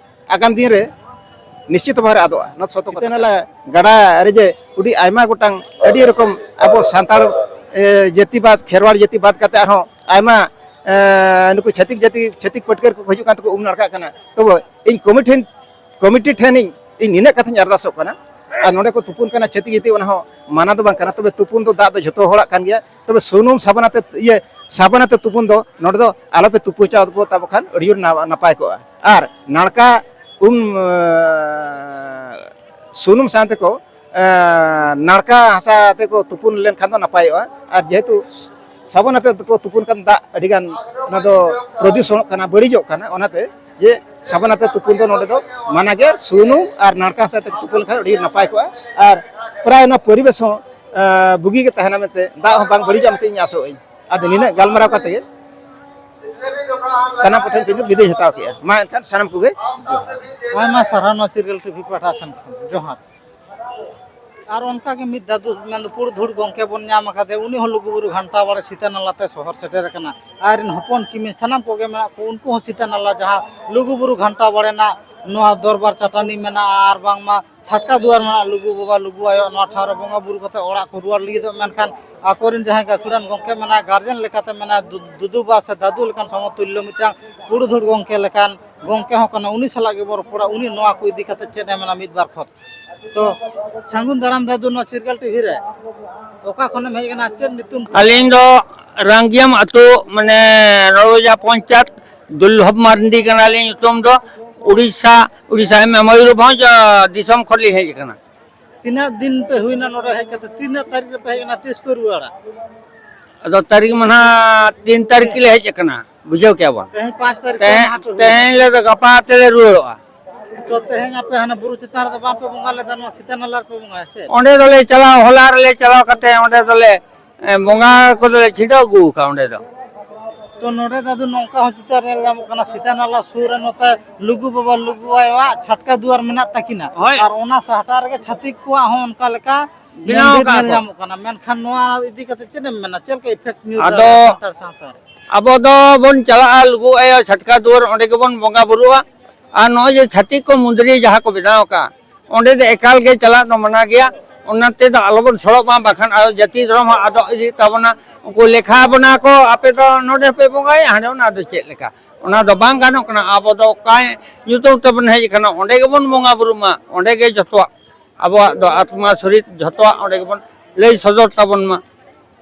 ᱟᱜᱟᱢ ᱫᱤᱱ ᱨᱮ ᱱᱤᱥᱪᱤᱛ ᱵᱷᱟᱵᱮ ᱨᱮ ᱟᱫᱚᱜᱼᱟ᱾ ᱱᱚᱣᱟ ᱥᱚᱛᱚ ᱠᱟᱛᱷᱟ᱾ ᱥᱤᱛᱟᱹ ᱱᱟᱞᱟ ᱜᱟᱰᱟ ᱨᱮ ᱡᱮ ᱟᱹᱰᱤ ᱟᱭᱢᱟ ᱜᱚᱴᱟᱝ ᱟᱹᱰᱤ ᱨᱚᱠᱚᱢ ᱟᱵᱚ ᱥᱟᱱᱛᱟᱲ, ᱮ, ᱡᱟᱹᱛᱤ ᱵᱟᱫ, ᱠᱷᱮᱨᱣᱟᱲ ᱡᱟᱹᱛᱤ ᱵᱟᱫ ᱠᱟᱛᱮ ᱟᱨᱦᱚᱸ ᱟᱭᱢᱟ, ᱮ, ᱱᱩᱠᱩ ᱪᱷᱟᱹᱛᱤᱠ ᱡᱟᱹᱛᱤ, ᱪᱷᱟᱹᱛᱤᱠ ᱯᱟᱹᱴᱠᱟᱹᱨ ᱠᱚᱠᱚ ᱦᱤᱡᱩᱜ ᱠᱟᱱ ᱛᱮᱠᱚ ᱩᱢ ᱱᱟᱲᱠᱟᱜ ᱠᱟᱱᱟ᱾ ᱛᱚᱵᱮ ᱤᱧ ᱠᱚᱢᱤᱴᱤ ᱴᱷᱮᱱ, ᱠᱚᱢᱤᱴᱤ ᱴᱷᱮᱱ ᱤᱧ, ᱤᱧ ᱱᱤᱱᱟᱹᱜ ᱠᱟᱛᱷᱟᱧ ᱟᱨᱫᱟᱥᱚᱜ ᱠᱟᱱᱟ, ᱟᱨ ᱱᱚᱰᱮ ᱠᱚ ᱛᱩᱯᱩᱱ ᱠᱟᱱᱟ ᱪᱷᱟᱹᱛᱤᱠ ᱡᱟᱹᱛᱤ, ᱚᱱᱟ ᱦᱚᱸ ᱢᱟᱱᱟ ᱫᱚ ᱵᱟᱝ ᱠᱟᱱᱟ, ᱛᱚᱵᱮ ᱛᱩᱯᱩᱱ ᱫᱚ ᱫᱟᱜ ᱫᱚ ᱡᱷᱚᱛᱚ ᱦᱚᱲᱟᱜ ᱠᱟᱱ ᱜᱮᱭᱟ᱾ ᱛᱚᱵᱮ ᱥᱩᱱᱩᱢ ᱥᱟᱵᱚᱱ ᱟᱛᱮ, ᱤᱭᱟᱹ, ᱥᱟᱵᱚᱱ ᱟᱛᱮ ᱛᱩᱯᱩᱱ ᱫᱚ ᱱᱚᱰᱮ ᱫᱚ ᱟᱞᱚᱯᱮ ᱛᱩᱯᱩ ᱦᱚᱪᱚ ᱛᱟᱵᱚ ᱠᱷᱟᱱ ᱟᱹᱰᱤ ᱡᱳᱨ ᱱᱟ-, ᱱᱟᱯᱟᱭ ᱠᱚᱜᱼᱟ᱾ ᱟᱨ ᱱᱟᱲᱠᱟ ᱩᱢ, ᱮ, ᱥᱩᱱᱩᱢ ᱥᱟᱶ ᱛᱮᱠᱚ, ᱮ, ᱱᱟᱲᱠᱟ ᱦᱟᱥᱟ ᱛᱮᱠᱚ ᱛᱩᱯᱩᱱ ᱞᱮᱱᱠᱷᱟᱱ ᱫᱚ ᱱᱟᱯᱟᱭᱚᱜᱼᱟ᱾ ᱟᱨ ᱡᱮᱦᱮᱛᱩ ᱥᱟᱵᱚᱱ ᱟᱛᱮ ᱠᱚ ᱛᱩᱯᱩᱱ ᱠᱷᱟᱱ ᱫᱟᱜ ᱟᱹᱰᱤᱜᱟᱱ ᱚᱱᱟ ᱫᱚ ᱯᱨᱚᱫᱩᱥᱚᱱᱚᱜ ᱠᱟᱱᱟ, ᱵᱟᱹᱲᱤᱡᱚᱜ ᱠᱟᱱᱟ᱾ ᱚᱱᱟᱛᱮ ᱡᱮ ᱥᱟᱵᱚᱱ ᱟᱛᱮ ᱛᱩᱯᱩᱱ ᱫᱚ ᱱᱚᱰᱮ ᱫᱚ ᱢᱟᱱᱟ ᱜᱮ, ᱥᱩᱱᱩᱢ ᱟᱨ ᱱᱟᱲᱠᱟ ᱦᱟᱥᱟ ᱛᱮ ᱛᱩᱯᱩ ᱞᱮᱠᱷᱟᱱ ᱟᱹᱰᱤ ᱱᱟᱯᱟᱭ ᱠᱚᱜᱼᱟ᱾ ᱟᱨ ᱯᱨᱟᱭ ᱚᱱᱟ ᱯᱚᱨᱤᱵᱮᱥ ᱦᱚᱸ, ᱮ, ᱵᱩᱜᱤ ᱜᱮ ᱛᱟᱦᱮᱱᱟ ᱢᱮᱱᱛᱮ, ᱫᱟᱜ ᱦᱚᱸ ᱵᱟᱝ ᱵᱟᱹᱲᱤᱡᱚᱜᱼᱟ ᱢᱮᱱᱛᱮ ᱤᱧ ᱟᱥᱚᱜ ᱟᱹᱧ᱾ ᱟᱫᱚ ᱱᱤᱱᱟᱹᱜ ᱜᱟᱞᱢᱟᱨᱟᱣ ᱠᱟᱛᱮ ᱜᱮ ᱥᱟᱱᱟᱢ ᱠᱚᱴᱷᱮᱱ ᱠᱷᱚᱱ ᱫᱚ ᱵᱤᱫᱟᱹᱭ ᱦᱟᱛᱟᱣ ᱠᱮᱜᱼᱟ᱾ ᱢᱟ ᱮᱱᱠᱷᱟᱱ ᱥᱟᱱᱟᱢ ᱠᱚᱜᱮ ᱡᱚᱦᱟᱨ᱾ ᱟᱭᱢᱟ ᱥᱟᱨᱦᱟᱣ ᱱᱚᱣᱟ ᱪᱤᱨᱜᱟᱹᱞ ᱴᱤᱵᱷᱤ ᱯᱟᱦᱴᱟ ᱥᱮᱱ ᱠᱷᱚᱱ᱾ ᱡᱚᱦᱟᱨ᱾ ᱟᱨ ᱚᱱᱠᱟᱜᱮ ᱢᱤᱫ ᱫᱟᱫᱩ ᱢᱮᱱᱫᱚ ᱯᱩᱲ ᱫᱷᱩᱲ ᱜᱚᱢᱠᱮ ᱵᱚᱱ ᱧᱟᱢ ᱟᱠᱟᱫᱮ, ᱩᱱᱤ ᱦᱚᱸ ᱞᱩᱜᱩᱵᱩᱨᱩ ᱜᱷᱟᱱᱴᱟ ᱵᱟᱲᱮ ᱥᱤᱛᱟᱹ ᱱᱟᱞᱟᱛᱮ ᱥᱚᱦᱚᱨ ᱥᱮᱴᱮᱨ ᱟᱠᱟᱱᱟ᱾ ᱟᱡ ᱨᱮᱱ ᱦᱚᱯᱚᱱ ᱠᱤᱢᱤᱱ ᱥᱟᱱᱟᱢ ᱠᱚᱜᱮ ᱢᱮᱱᱟᱜ ᱠᱚ, ᱩᱱᱠᱩ ᱦᱚᱸ ᱥᱤᱛᱟᱹ ᱱᱟᱞᱟ ᱡᱟᱦᱟᱸ ᱞᱩᱜᱩᱵᱩᱨᱩ ᱜᱷᱟᱱᱴᱟ ᱵᱟᱲᱮ ᱨᱮᱱᱟᱜ ᱱᱚᱣᱟ ᱫᱚᱨᱵᱟᱨ ᱪᱟᱹᱴᱟᱹᱱᱤ ᱢᱮᱱᱟᱜᱼᱟ, ᱟᱨ ᱵᱟᱝᱢᱟ ᱪᱷᱟᱴᱠᱟ ᱫᱩᱣᱟᱨ ᱢᱮᱱᱟᱜᱼᱟ, ᱞᱩᱜᱩ ᱵᱟᱵᱟ ᱞᱩᱜᱩ ᱟᱭᱳ ᱱᱚᱣᱟ ᱴᱷᱟᱶ ᱨᱮ ᱵᱚᱸᱜᱟ ᱵᱩᱨᱩ ᱠᱟᱛᱮ ᱚᱲᱟᱜ ᱠᱚ ᱨᱩᱣᱟᱹᱲ ᱞᱟᱹᱜᱤᱫᱚᱜ, ᱢᱮᱱᱠᱷᱟᱱ ᱟᱠᱚᱨᱮᱱ ᱡᱟᱦᱟᱸᱭ ᱜᱟᱹᱠᱷᱩᱲᱟᱱ ᱜᱚᱢᱠᱮ ᱢᱮᱱᱟᱭ, ᱜᱟᱨᱡᱮᱱ ᱞᱮᱠᱟᱛᱮ ᱢᱮᱱᱟᱭ, ᱫᱩ- ᱫᱩᱫᱩ ᱵᱟ ᱥᱮ ᱫᱟᱫᱩ ᱞᱮᱠᱟᱱ ᱥᱚᱢᱚᱛᱩᱞᱞᱚ ᱢᱤᱫᱴᱟᱝ ᱯᱩᱲᱩ ᱫᱷᱩᱲ ᱜᱚᱢᱠᱮ ᱞᱮᱠᱟᱱ ᱜᱚᱢᱠᱮ ᱦᱚᱸ ᱠᱟᱱᱟ, ᱩᱱᱤ ᱥᱟᱞᱟᱜ ᱜᱮᱵᱚᱱ ᱨᱚᱯᱚᱲᱟ, ᱩᱱᱤ ᱱᱚᱣᱟ ᱠᱚ ᱤᱫᱤ ᱠᱟᱛᱮ ᱪᱮᱫ ᱮ ᱢᱮᱱᱟ ᱢᱤᱫ ᱵᱟᱨ ᱠᱷᱚᱛ᱾ ᱛᱚ ᱥᱟᱹᱜᱩᱱ ᱫᱟᱨᱟᱢ ᱫᱟᱫᱩ ᱱᱚᱣᱟ ᱪᱤᱨᱜᱟᱞ ᱴᱤᱵᱷᱤ ᱨᱮ, ᱚᱠᱟ ᱠᱷᱚᱱᱮᱢ ᱦᱮᱡ ᱟᱠᱟᱱᱟ, ᱪᱮᱫ ᱧᱩᱛᱩᱢ? ᱟᱹᱞᱤᱧ ᱫᱚ ᱨᱟᱝᱜᱤᱭᱟᱢ ᱟᱹᱛᱩ, ᱢᱟᱱᱮ ᱱᱚᱲᱚᱡᱟ ᱯᱚᱧᱪᱟᱭᱮᱛ, ᱫᱩᱨᱞᱚᱵᱷ ᱢᱟᱨᱰᱤ ᱠᱟᱱᱟᱞᱤᱧ ᱧᱩᱛᱩᱢ ᱫᱚ᱾ ᱩᱲᱤᱥᱥᱟ, ᱩᱲᱤᱥᱥᱟ ᱢᱚᱭᱩᱨᱵᱷᱚᱸᱡᱽ, ᱟᱸ, ᱫᱤᱥᱚᱢ ᱠᱷᱚᱱ ᱞᱤᱧ ᱦᱮᱡ ᱟᱠᱟᱱᱟ᱾ ᱛᱤᱱᱟᱹᱜ ᱫᱤᱱ ᱯᱮ ᱦᱩᱭᱱᱟ ᱱᱚᱰᱮ ᱦᱮᱡ ᱠᱟᱛᱮ? ᱛᱤᱱᱟᱹᱜ ᱛᱟᱹᱨᱤᱠᱷ ᱨᱮᱯᱮ ᱦᱮᱡ ᱮᱱᱟ? ᱛᱤᱥ ᱯᱮ ᱨᱩᱣᱟᱹᱲᱟ? ᱟᱫᱚ ᱛᱟᱹᱨᱤᱠᱷ ᱢᱟ ᱱᱟᱦᱟᱜ ᱛᱤᱱ ᱛᱟᱹᱨᱤᱠᱷ ᱞᱮ ᱦᱮᱡ ᱟᱠᱟᱱᱟ, ᱵᱩᱡᱷᱟᱹᱣ ᱠᱮᱜᱼᱟ ᱵᱚᱱ᱾ ᱛᱮᱦᱮᱧ ᱯᱟᱸᱪ ᱛᱟᱹᱨᱤᱠᱷ ᱛᱮᱦᱮᱧ, ᱠᱟᱱᱟ ᱱᱟᱦᱟᱜ ᱯᱮ ᱦᱩᱭ᱾ ᱛᱮᱦᱮᱧ ᱞᱮ ᱜᱟᱯᱟ ᱛᱮᱞᱮ ᱨᱩᱣᱟᱹᱲᱚᱜᱼᱟ᱾ ᱛᱚ ᱛᱮᱦᱮᱧ ᱟᱯᱮ ᱦᱟᱱᱟ ᱵᱩᱨᱩ ᱪᱮᱛᱟᱱ ᱨᱮᱫᱚ ᱵᱟᱝ ᱯᱮ ᱵᱚᱸᱜᱟ ᱞᱮᱫᱟ, ᱱᱚᱣᱟ ᱥᱤᱛᱟᱹ ᱱᱟᱞᱟ ᱨᱮᱯᱮ ᱵᱚᱸᱜᱟᱭᱟ ᱥᱮ? ᱚᱸᱰᱮ ᱫᱚᱞᱮ ᱪᱟᱞᱟᱣ, ᱦᱚᱞᱟ ᱨᱮᱞᱮ ᱪᱟᱞᱟᱣ ᱠᱟᱛᱮ ᱚᱸᱰᱮ ᱫᱚᱞᱮ, ᱮ, ᱵᱚᱸᱜᱟ ᱠᱚᱫᱚᱞᱮ ᱪᱷᱤᱰᱟᱹᱣ ᱟᱹᱜᱩ ᱟᱠᱟᱫ ᱚᱸᱰᱮ ᱫᱚ᱾ ᱛᱚ ᱱᱚᱰᱮ ᱫᱚ ᱟᱫᱚ ᱱᱚᱝᱠᱟ ᱦᱚᱸ ᱪᱤᱛᱟᱹᱨ ᱧᱮᱞ ᱧᱟᱢᱚᱜ ᱠᱟᱱᱟ, ᱥᱤᱛᱟᱹ ᱱᱟᱞᱟ ᱥᱩᱨ ᱨᱮ ᱱᱚᱛᱮ ᱞᱩᱜᱩ ᱵᱟᱵᱟ ᱞᱩᱜᱩ ᱟᱭᱳᱣᱟᱜ ᱪᱷᱟᱴᱠᱟ ᱫᱩᱣᱟᱨ ᱢᱮᱱᱟᱜ ᱛᱟᱹᱠᱤᱱᱟ᱾ ᱦᱳᱭ᱾ ᱟᱨ ᱚᱱᱟ ᱥᱟᱦᱴᱟ ᱨᱮᱜᱮ ᱪᱷᱟᱹᱛᱤᱠ ᱠᱚᱣᱟᱜ ᱦᱚᱸ ᱚᱱᱠᱟ ᱞᱮᱠᱟ ᱵᱮᱱᱟᱣ ᱢᱚᱱᱫᱤᱨ ᱟᱠᱟᱫ ᱧᱮᱞ ᱠᱚ᱾ ᱧᱟᱢᱚᱜ ᱠᱟᱱᱟ᱾ ᱢᱮᱱᱠᱷᱟᱱ ᱱᱚᱣᱟ ᱤᱫᱤ ᱠᱟᱛᱮ ᱪᱮᱫ ᱮᱢ ᱢᱮᱱᱟ? ᱪᱮᱫ ᱞᱮᱠᱟ effect ᱧᱩᱨ ᱟᱫᱚ ᱫᱟᱲᱮᱭᱟᱜᱼᱟ ᱥᱟᱱᱛᱟᱲ ᱥᱟᱶᱛᱟ ᱨᱮ? ᱟᱵᱚ ᱫᱚ ᱵᱚᱱ ᱪᱟᱞᱟᱜᱼᱟ ᱞᱩᱜᱩ ᱟᱭᱳ ᱪᱷᱟᱴᱠᱟ ᱫᱩᱣᱟᱹᱨ, ᱚᱸᱰᱮ ᱜᱮᱵᱚᱱ ᱵᱚᱸᱜᱟ ᱵᱩᱨᱩᱜᱼᱟ᱾ ᱟᱨ ᱱᱚᱜᱼᱚᱭ ᱡᱮ ᱪᱷᱟᱹᱛᱤᱠ ᱠᱚ ᱢᱩᱸᱫᱽᱨᱤ ᱡᱟᱦᱟᱸ ᱠᱚ ᱵᱮᱱᱟᱣ ᱟᱠᱟᱫ, ᱚᱸᱰᱮ ᱫᱚ ᱮᱠᱟᱞ ᱜᱮ ᱪᱟᱞᱟᱜ ᱫᱚ ᱢᱟᱱᱟ ᱜᱮᱭᱟ᱾ ᱚᱱᱟ ᱛᱮᱫᱚ ᱟᱞᱚᱵᱚᱱ ᱥᱚᱲᱚᱜ ᱢᱟ, ᱵᱟᱠᱷᱟᱱ ᱟᱨᱚ ᱡᱟᱹᱛᱤ ᱫᱷᱚᱨᱚᱢ ᱦᱚᱸ ᱟᱫᱚᱜ ᱤᱫᱤᱜ ᱛᱟᱵᱚᱱᱟ᱾ ᱩᱱᱠᱩ ᱞᱮᱠᱷᱟ ᱵᱚᱱᱟ ᱠᱚ, ᱟᱯᱮ ᱫᱚ ᱱᱚᱰᱮ ᱯᱮ ᱵᱚᱸᱜᱟᱭᱟ, ᱦᱟᱸᱰᱮ, ᱚᱱᱟ ᱫᱚ ᱪᱮᱫ ᱞᱮᱠᱟ? ᱚᱱᱟ ᱫᱚ ᱵᱟᱝ ᱜᱟᱱᱚᱜ ᱠᱟᱱᱟ᱾ ᱟᱵᱚ ᱫᱚ ᱚᱠᱟ ᱧᱩᱛᱩᱢ ᱛᱮᱵᱚᱱ ᱦᱮᱡ ᱟᱠᱟᱱᱟ, ᱚᱸᱰᱮ ᱜᱮᱵᱚᱱ ᱵᱚᱸᱜᱟ ᱵᱩᱨᱩᱜ ᱢᱟ, ᱚᱸᱰᱮ ᱜᱮ ᱡᱚᱛᱚᱣᱟᱜ ᱟᱵᱚᱣᱟᱜ ᱫᱚ ᱟᱛᱢᱟ ᱥᱚᱨᱤᱨ ᱡᱷᱚᱛᱚᱣᱟᱜ ᱚᱸᱰᱮ ᱜᱮᱵᱚᱱ ᱞᱟᱹᱭ ᱥᱚᱫᱚᱨ ᱛᱟᱵᱚᱱ ᱢᱟ᱾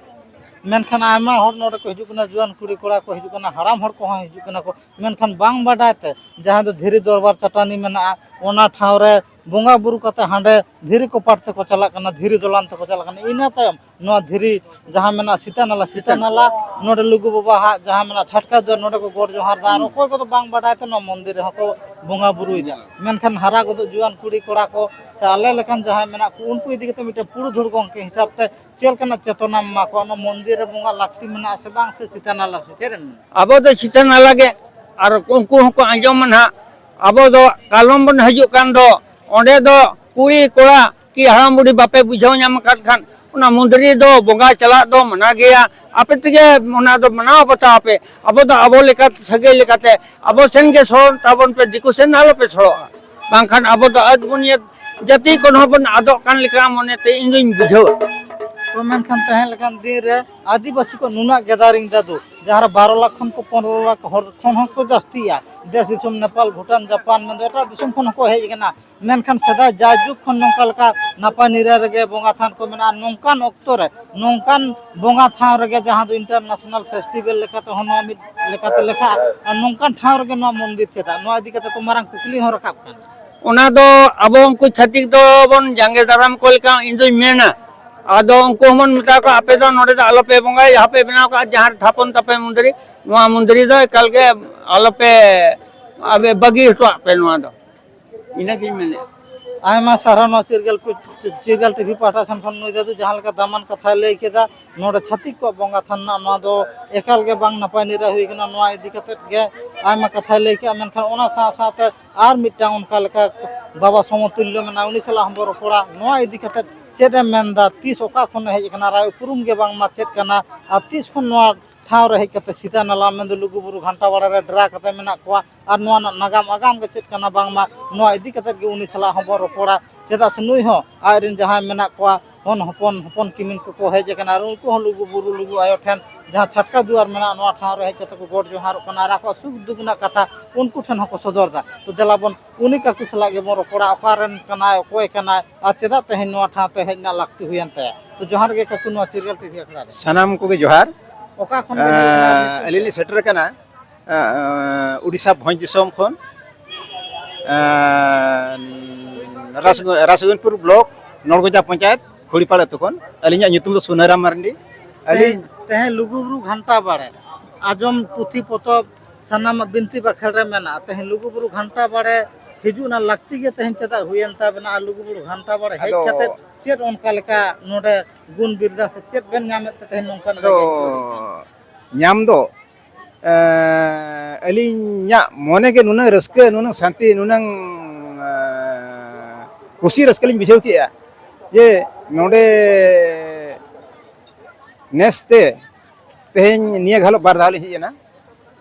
ᱢᱮᱱᱠᱷᱟᱱ ᱟᱭᱢᱟ ᱦᱚᱲ ᱱᱚᱰᱮ ᱠᱚ ᱦᱤᱡᱩᱜ ᱠᱟᱱᱟ, ᱡᱩᱣᱟᱱ ᱠᱩᱲᱤ ᱠᱚᱲᱟ ᱠᱚ ᱦᱤᱡᱩᱜ ᱠᱟᱱᱟ, ᱦᱟᱲᱟᱢ ᱦᱚᱲ ᱠᱚᱦᱚᱸ ᱦᱤᱡᱩᱜ ᱠᱟᱱᱟ ᱠᱚ, ᱢᱮᱱᱠᱷᱟᱱ ᱵᱟᱝ ᱵᱟᱰᱟᱭ ᱛᱮ ᱡᱟᱦᱟᱸ ᱫᱚ ᱫᱷᱤᱨᱤ ᱫᱚᱨᱵᱟᱨ ᱪᱟᱹᱴᱟᱹᱱᱤ ᱢᱮᱱᱟᱜᱼᱟ, ᱚᱱᱟ ᱴᱷᱟᱶ ᱨᱮ ᱵᱚᱸᱜᱟ ᱵᱩᱨᱩ ᱠᱟᱛᱮ ᱦᱟᱸᱰᱮ ᱫᱷᱤᱨᱤ ᱠᱚᱯᱟᱴ ᱛᱮᱠᱚ ᱪᱟᱞᱟᱜ ᱠᱟᱱᱟ, ᱫᱷᱤᱨᱤ ᱫᱚᱞᱟᱱ ᱛᱮᱠᱚ ᱪᱟᱞᱟᱜ ᱠᱟᱱᱟ᱾ ᱤᱱᱟᱹ ᱛᱟᱭᱚᱢ ᱱᱚᱣᱟ ᱫᱷᱤᱨᱤ ᱡᱟᱦᱟᱸ ᱢᱮᱱᱟᱜᱼᱟ ᱥᱤᱛᱟᱹ ᱱᱟᱞᱟ, ᱥᱤᱛᱟᱹ ᱱᱟᱞᱟ, ᱱᱚᱰᱮ ᱞᱩᱜᱩ ᱵᱟᱵᱟ ᱦᱟᱜ ᱡᱟᱦᱟᱸ ᱢᱮᱱᱟᱜᱼᱟ ᱪᱷᱟᱴᱠᱟ ᱫᱩᱣᱟᱹᱨ, ᱱᱚᱰᱮ ᱠᱚ ᱜᱚᱰ ᱡᱚᱦᱟᱨ ᱫᱟ᱾ ᱟᱨ ᱚᱠᱚᱭ ᱠᱚᱫᱚ ᱵᱟᱝ ᱵᱟᱰᱟᱭ ᱛᱮ ᱱᱚᱣᱟ ᱢᱚᱱᱫᱤᱨ ᱨᱮᱦᱚᱸ ᱠᱚ ᱵᱚᱸᱜᱟ ᱵᱩᱨᱩᱭᱮᱫᱟ᱾ ᱢᱮᱱᱠᱷᱟᱱ ᱦᱟᱨᱟ ᱜᱚᱫᱚᱜ ᱡᱩᱣᱟᱱ ᱠᱩᱲᱤ ᱠᱚᱲᱟ ᱠᱚ ᱥᱮ ᱟᱞᱮ ᱞᱮᱠᱟᱱ ᱡᱟᱦᱟᱸᱭ ᱢᱮᱱᱟᱜ ᱠᱚ, ᱩᱱᱠᱩ ᱤᱫᱤ ᱠᱟᱛᱮ ᱢᱤᱫᱴᱮᱱ ᱯᱩᱨᱩᱫᱷᱩᱞ ᱜᱚᱢᱠᱮ ᱦᱤᱥᱟᱹᱵ ᱛᱮ ᱪᱮᱫ ᱞᱮᱠᱟᱱᱟᱜ ᱪᱮᱛᱚᱱᱟᱢ ᱮᱢᱟ ᱠᱚᱣᱟ? ᱚᱱᱟ ᱢᱚᱱᱫᱤᱨ ᱨᱮ ᱵᱚᱸᱜᱟ ᱞᱟᱹᱠᱛᱤ ᱢᱮᱱᱟᱜᱼᱟ ᱥᱮ ᱵᱟᱝ, ᱥᱮ ᱥᱤᱛᱟᱹ ᱱᱟᱞᱟ ᱥᱮ ᱪᱮᱫ ᱮᱢ ᱢᱮᱱᱟ? ᱟᱵᱚ ᱫᱚ ᱥᱤᱛᱟᱹ ᱱᱟᱞᱟ ᱜᱮ, ᱟᱨ ᱩᱱᱠᱩ ᱦᱚᱸᱠᱚ ᱟᱸᱡᱚᱢᱟ ᱱᱟᱦᱟᱜ᱾ ᱟᱵᱚ ᱫᱚ ᱠᱟᱞᱚᱢ ᱵᱚᱱ ᱦᱤᱡᱩᱜ ᱠᱟᱱ ᱫᱚ, ᱚᱸᱰᱮ ᱫᱚ ᱠᱩᱲᱤ ᱠᱚᱲᱟ ᱠᱤ ᱦᱟᱲᱟᱢ ᱵᱩᱰᱷᱤ ᱵᱟᱯᱮ ᱵᱩᱡᱷᱟᱹᱣ ᱧᱟᱢ ᱟᱠᱟᱫ ᱠᱷᱟᱱ, ᱚᱱᱟ ᱢᱚᱱᱫᱤᱨ ᱫᱚ ᱵᱚᱸᱜᱟ ᱪᱟᱞᱟᱜ ᱫᱚ ᱢᱟᱱᱟ ᱜᱮᱭᱟ᱾ ᱟᱯᱮ ᱛᱮᱜᱮ ᱚᱱᱟ ᱫᱚ ᱢᱟᱱᱟᱣ ᱵᱟᱛᱟᱣ ᱯᱮ᱾ ᱟᱵᱚ ᱫᱚ ᱟᱵᱚ ᱞᱮᱠᱟ, ᱥᱟᱹᱜᱟᱹᱭ ᱞᱮᱠᱟᱛᱮ ᱟᱵᱚ ᱥᱮᱱ ᱜᱮ ᱥᱚᱲᱚᱱ ᱛᱟᱵᱚᱱ ᱯᱮ, ᱫᱤᱠᱩ ᱥᱮᱱ ᱟᱞᱚ ᱯᱮ ᱥᱚᱲᱚᱜᱼᱟ᱾ ᱵᱟᱝᱠᱷᱟᱱ ᱟᱵᱚ ᱫᱚ ᱟᱹᱫ ᱵᱩᱱᱤᱭᱟᱹᱫ ᱡᱟᱹᱛᱤ ᱠᱚ ᱦᱚᱸ ᱵᱚᱱ ᱟᱫᱚᱜ ᱠᱟᱱ ᱞᱮᱠᱟ ᱢᱚᱱᱮᱛᱮ ᱤᱧ ᱫᱩᱧ ᱵᱩᱡᱷᱟᱹᱣᱟ᱾ ᱛᱚ ᱢᱮᱱᱠᱷᱟᱱ ᱛᱟᱦᱮᱸ ᱞᱮᱠᱟᱱ ᱫᱤᱱ ᱨᱮ ᱟᱹᱫᱤᱵᱟᱹᱥᱤ ᱠᱚ ᱱᱩᱱᱟᱹᱜ ᱜᱮᱫᱟᱨᱤᱝ ᱫᱟᱫᱩ, ᱡᱟᱦᱟᱸ ᱨᱮ ᱵᱟᱨᱚ ᱞᱟᱠᱷ ᱠᱷᱚᱱ ᱠᱚ ᱯᱚᱱᱨᱚ ᱞᱟᱠᱷ ᱦᱚᱲ ᱠᱷᱚᱱ ᱦᱚᱸᱠᱚ ᱡᱟᱹᱥᱛᱤᱭᱟ᱾ ᱫᱮᱥ ᱫᱤᱥᱚᱢ ᱱᱮᱯᱟᱞ, ᱵᱷᱩᱴᱟᱱ, ᱡᱟᱯᱟᱱ ᱢᱮᱱᱫᱚ ᱮᱴᱟᱜ ᱫᱤᱥᱚᱢ ᱠᱷᱚᱱ ᱦᱚᱸᱠᱚ ᱦᱮᱡ ᱟᱠᱟᱱᱟ᱾ ᱢᱮᱱᱠᱷᱟᱱ ᱥᱮᱫᱟᱭ ᱡᱟᱭᱡᱩᱜᱽ ᱠᱷᱚᱱ ᱱᱚᱝᱠᱟ ᱞᱮᱠᱟ ᱱᱟᱯᱟᱭ ᱱᱤᱨᱟᱭ ᱨᱮᱜᱮ ᱵᱚᱸᱜᱟ ᱛᱷᱟᱱ ᱠᱚ ᱢᱮᱱᱟᱜᱼᱟ᱾ ᱱᱚᱝᱠᱟᱱ ᱚᱠᱛᱚ ᱨᱮ ᱱᱚᱝᱠᱟᱱ ᱵᱚᱸᱜᱟ ᱴᱷᱟᱶ ᱨᱮᱜᱮ, ᱡᱟᱦᱟᱸ ᱫᱚ international festival ᱞᱮᱠᱟᱛᱮ ᱦᱚᱸ ᱱᱚᱣᱟ ᱢᱤᱫ ᱞᱮᱠᱟᱛᱮ ᱞᱮᱠᱷᱟᱜᱼᱟ, ᱟᱨ ᱱᱚᱝᱠᱟᱱ ᱴᱷᱟᱶ ᱨᱮᱜᱮ ᱱᱚᱣᱟ ᱢᱚᱱᱫᱤᱨ ᱪᱮᱫᱟᱜ? ᱱᱚᱣᱟ ᱤᱫᱤ ᱠᱟᱛᱮ ᱛᱚ ᱢᱟᱨᱟᱝ ᱠᱩᱠᱞᱤ ᱦᱚᱸ ᱨᱟᱠᱟᱵ ᱠᱟᱱᱟ᱾ ᱚᱱᱟ ᱫᱚ ᱟᱵᱚ ᱩᱱᱠᱩ ᱪᱷᱟᱹᱛᱤᱠ ᱫᱚ ᱵᱚᱱ ᱡᱟᱸᱜᱮ ᱫᱟᱨᱟᱢ ᱠᱚ ᱞᱮᱠᱟ ᱤᱧ ᱫᱩᱧ ᱢᱮᱱᱟ᱾ ᱟᱫᱚ ᱩᱱᱠᱩ ᱦᱚᱸᱵᱚᱱ ᱢᱮᱛᱟ ᱠᱚᱣᱟ, "ᱟᱯᱮ ᱫᱚ ᱱᱚᱰᱮ ᱫᱚ ᱟᱞᱚᱯᱮ ᱵᱚᱸᱜᱟᱭᱟ, ᱡᱟᱦᱟᱸ ᱯᱮ ᱵᱮᱱᱟᱣ ᱠᱟᱜᱼᱟ, ᱡᱟᱦᱟᱸ ᱨᱮ ᱛᱷᱟᱯᱚᱱ ᱛᱟᱯᱮ ᱢᱚᱱᱫᱤᱨ, ᱱᱚᱣᱟ ᱢᱚᱱᱫᱤᱨ ᱫᱚ ᱮᱠᱟᱞ ᱜᱮ ᱟᱞᱚᱯᱮ, ᱟᱯᱮ ᱵᱟᱹᱜᱤ ᱦᱚᱴᱚᱣᱟᱜ ᱯᱮ ᱱᱚᱣᱟ ᱫᱚ᱾" ᱤᱱᱟᱹᱜᱤᱧ ᱢᱮᱱᱮᱫᱼᱟ᱾ ᱟᱭᱢᱟ ᱥᱟᱨᱦᱟᱣ ᱱᱚᱣᱟ ᱪᱤᱨᱜᱟᱹᱞ ᱯᱤ-, ᱪᱤᱨᱜᱟᱹᱞ ᱴᱤᱵᱷᱤ ᱯᱟᱦᱴᱟ ᱥᱮᱱ ᱠᱷᱚᱱ ᱱᱩᱭ ᱫᱟᱫᱩ ᱡᱟᱦᱟᱸ ᱞᱮᱠᱟ ᱫᱟᱢᱟᱱ ᱠᱟᱛᱷᱟᱭ ᱞᱟᱹᱭ ᱠᱮᱫᱟ, ᱱᱚᱰᱮ ᱪᱷᱟᱹᱛᱤᱠ ᱠᱚᱣᱟᱜ ᱵᱚᱸᱜᱟ ᱛᱷᱟᱱ ᱢᱮᱱᱟᱜᱼᱟ, ᱱᱚᱣᱟ ᱫᱚ ᱮᱠᱟᱞ ᱜᱮ ᱵᱟᱝ ᱱᱟᱯᱟᱭ ᱱᱤᱨᱟᱹᱭ ᱦᱩᱭ ᱠᱟᱱᱟ᱾ ᱱᱚᱣᱟ ᱤᱫᱤ ᱠᱟᱛᱮᱫ ᱜᱮ ᱟᱭᱢᱟ ᱠᱟᱛᱷᱟᱭ ᱞᱟᱹᱭ ᱠᱮᱜᱼᱟ᱾ ᱢᱮᱱᱠᱷᱟᱱ ᱚᱱᱟ ᱥᱟᱶ ᱥᱟᱶᱛᱮ ᱟᱨ ᱢᱤᱫᱴᱟᱝ ᱚᱱᱠᱟ ᱞᱮᱠᱟ ᱵᱟᱵᱟ ᱥᱚᱢᱚᱛᱩᱞᱞᱚ ᱢᱮᱱᱟᱭᱟ, ᱩᱱᱤ ᱥᱟᱞᱟᱜ ᱦᱚᱸᱵᱚᱱ ᱨᱚᱯᱚᱲᱟ᱾ ᱱᱚᱣᱟ ᱤᱫᱤ ᱠᱟᱛᱮᱫ ᱪᱮᱫ ᱮᱢ ᱢᱮᱱᱫᱟ? ᱛᱤᱥ ᱚᱠᱟ ᱠᱷᱚᱱᱮ ᱦᱮᱡ ᱟᱠᱟᱱᱟ? ᱨᱟᱭ ᱩᱯᱨᱩᱢ ᱜᱮ ᱵᱟᱝᱢᱟ ᱪᱮᱫ ᱠᱟᱱᱟ? ᱟᱨ ᱛᱤᱥ ᱠᱷᱚᱱ ᱱᱚᱣᱟ ᱴᱷᱟᱶ ᱨᱮ ᱦᱮᱡ ᱠᱟᱛᱮ ᱥᱤᱛᱟᱹ ᱱᱟᱞᱟ ᱢᱮᱱᱫᱚ ᱞᱩᱜᱩᱵᱩᱨᱩ ᱜᱷᱟᱱᱴᱟ ᱵᱟᱲᱮ ᱨᱮ ᱰᱮᱨᱟ ᱠᱟᱛᱮ ᱢᱮᱱᱟᱜ ᱠᱚᱣᱟ? ᱟᱨ ᱱᱚᱣᱟ ᱨᱮᱱᱟᱜ ᱱᱟᱜᱟᱢ ᱟᱜᱟᱢ ᱜᱮ ᱪᱮᱫ ᱠᱟᱱᱟ ᱵᱟᱝᱢᱟ, ᱱᱚᱣᱟ ᱤᱫᱤ ᱠᱟᱛᱮ ᱜᱮ ᱩᱱᱤ ᱥᱟᱞᱟᱜ ᱦᱚᱸᱵᱚᱱ ᱨᱚᱯᱚᱲᱟ᱾ ᱪᱮᱫᱟᱜ ᱥᱮ ᱱᱩᱭ ᱦᱚᱸ ᱟᱡᱨᱮᱱ ᱡᱟᱦᱟᱸᱭ ᱢᱮᱱᱟᱜ ᱠᱚᱣᱟ, ᱦᱚᱱ ᱦᱚᱯᱚᱱ, ᱦᱚᱯᱚᱱ ᱠᱤᱢᱤᱱ ᱠᱚᱠᱚ ᱦᱮᱡ ᱟᱠᱟᱱᱟ ᱟᱨ ᱩᱱᱠᱩ ᱦᱚᱸ ᱞᱩᱜᱩ ᱵᱩᱨᱩ, ᱞᱩᱜᱩ ᱟᱭᱳ ᱴᱷᱮᱱ ᱡᱟᱦᱟᱸ ᱪᱷᱟᱴᱠᱟ ᱫᱩᱣᱟᱨ ᱢᱮᱱᱟᱜᱼᱟ, ᱱᱚᱣᱟ ᱴᱷᱟᱶ ᱨᱮ ᱦᱮᱡ ᱠᱟᱛᱮ ᱠᱚ ᱜᱚᱰ ᱡᱚᱦᱟᱨᱚᱜ ᱠᱟᱱᱟ ᱟᱨ ᱟᱠᱚᱣᱟᱜ ᱥᱩᱠ ᱫᱩᱠ ᱨᱮᱱᱟᱜ ᱠᱟᱛᱷᱟ ᱩᱱᱠᱩ ᱴᱷᱮᱱ ᱦᱚᱸᱠᱚ ᱥᱚᱫᱚᱨ ᱮᱫᱟ᱾ ᱛᱚ ᱫᱮᱞᱟ ᱵᱚᱱ ᱩᱱᱤ ᱠᱟᱠᱩ ᱥᱟᱞᱟᱜ ᱜᱮᱵᱚᱱ ᱨᱚᱯᱚᱲᱟ, ᱚᱠᱟ ᱨᱮᱱ ᱠᱟᱱᱟᱭ, ᱚᱠᱚᱭ ᱠᱟᱱᱟᱭ ᱟᱨ ᱪᱮᱫᱟᱜ ᱛᱮᱦᱮᱧ ᱱᱚᱣᱟ ᱴᱷᱟᱶ ᱛᱮ ᱦᱮᱡ ᱨᱮᱱᱟᱜ ᱞᱟᱹᱠᱛᱤ ᱦᱩᱭᱮᱱ ᱛᱟᱭᱟ᱾ ᱛᱚ ᱡᱚᱦᱟᱨ ᱜᱮ ᱠᱟᱠᱩ, ᱱᱚᱣᱟ ᱪᱤᱨᱜᱟᱹᱞ ᱴᱤᱵᱷᱤ ᱟᱠᱷᱲᱟ ᱨᱮ᱾ ᱥᱟᱱᱟᱢ ᱠᱚᱜᱮ ᱡᱚᱦᱟᱨ᱾ ᱚᱠᱟ ᱠᱷᱚᱱ ᱵᱮᱱ ᱦᱮᱡ ᱮᱱᱟ? ᱟᱸ, ᱟᱹᱞᱤᱧ ᱞᱤᱧ ᱥᱮᱴᱮᱨ ᱟᱠᱟᱱᱟ, ᱟᱸ, ᱩᱰᱤᱥᱟ ᱵᱷᱚᱸᱡᱽ ᱫᱤᱥᱚᱢ ᱠᱷᱚᱱ, ᱟᱸ, ᱨᱟᱥ-, ᱨᱟᱥᱜᱚᱸᱡᱽᱯᱩᱨ ᱵᱞᱚᱠ, ᱱᱚᱲᱜᱚᱡᱟ ᱯᱚᱧᱪᱟᱭᱮᱛ, ᱠᱷᱩᱲᱤᱯᱟᱲ ᱟᱹᱛᱩ ᱠᱷᱚᱱ᱾ ᱟᱹᱞᱤᱧᱟᱜ ᱧᱩᱛᱩᱢ ᱫᱚ ᱥᱩᱱᱟᱹᱨᱟᱢ ᱢᱟᱨᱰᱤ᱾ ᱟᱹᱞᱤᱧ ᱛᱮᱦᱮᱧ, ᱛᱮᱦᱮᱧ ᱞᱩᱜᱩᱵᱩᱨᱩ ᱜᱷᱟᱱᱴᱟ ᱵᱟᱲᱮ, ᱟᱸᱡᱚᱢ ᱯᱩᱛᱷᱤ ᱯᱚᱛᱚᱵ ᱥᱟᱱᱟᱢᱟᱜ ᱵᱤᱱᱛᱤ ᱵᱟᱠᱷᱮᱲ ᱨᱮ ᱢᱮᱱᱟᱜᱼᱟ᱾ ᱛᱮᱦᱮᱧ ᱞᱩᱜᱩᱵᱩᱨᱩ ᱜᱷᱟᱱᱴᱟ ᱵᱟᱲᱮ ᱦᱤᱡᱩᱜ ᱨᱮᱱᱟᱜ ᱞᱟᱹᱠᱛᱤ ᱜᱮ ᱛᱮᱦᱮᱧ ᱪᱮᱫᱟᱜ ᱦᱩᱭᱮᱱ ᱛᱟᱵᱮᱱᱟ? ᱟᱨ ᱞᱩᱜᱩᱵᱩᱨᱩ ᱜᱷᱟᱱᱴᱟ ᱵᱟᱲᱮ ᱦᱮᱡ ᱟᱫᱚ ᱠᱟᱛᱮ ᱪᱮᱫ ᱚᱱᱠᱟ ᱞᱮᱠᱟ ᱱᱚᱰᱮ ᱜᱩᱱ ᱵᱤᱨᱫᱟ ᱥᱮ ᱪᱮᱫ ᱵᱮᱱ ᱧᱟᱢᱮᱫ ᱛᱮ ᱛᱮᱦᱮᱧ ᱱᱚᱝᱠᱟᱱᱟᱜ ᱟᱫᱚ ᱡᱟᱭᱜᱟ ᱧᱟᱢ ᱫᱚ, ᱮᱸ, ᱟᱹᱞᱤᱧᱟᱜ ᱢᱚᱱᱮ ᱜᱮ ᱱᱩᱱᱟᱹᱝ ᱨᱟᱹᱥᱠᱟᱹ, ᱱᱩᱱᱟᱹᱝ ᱥᱟᱱᱛᱤ, ᱱᱩᱱᱟᱹᱝ, ᱮᱸ, ᱠᱩᱥᱤ ᱨᱟᱹᱥᱠᱟᱹ ᱞᱤᱧ ᱵᱩᱡᱷᱟᱹᱣ ᱠᱮᱜᱼᱟ᱾ ᱡᱮ ᱱᱚᱰᱮ ᱱᱮᱥ ᱛᱮ ᱛᱮᱦᱮᱧ ᱱᱤᱭᱟᱹ ᱜᱷᱟᱞᱚᱜ ᱵᱟᱨ ᱫᱷᱟᱣ ᱞᱤᱧ ᱦᱮᱡ ᱮᱱᱟ᱾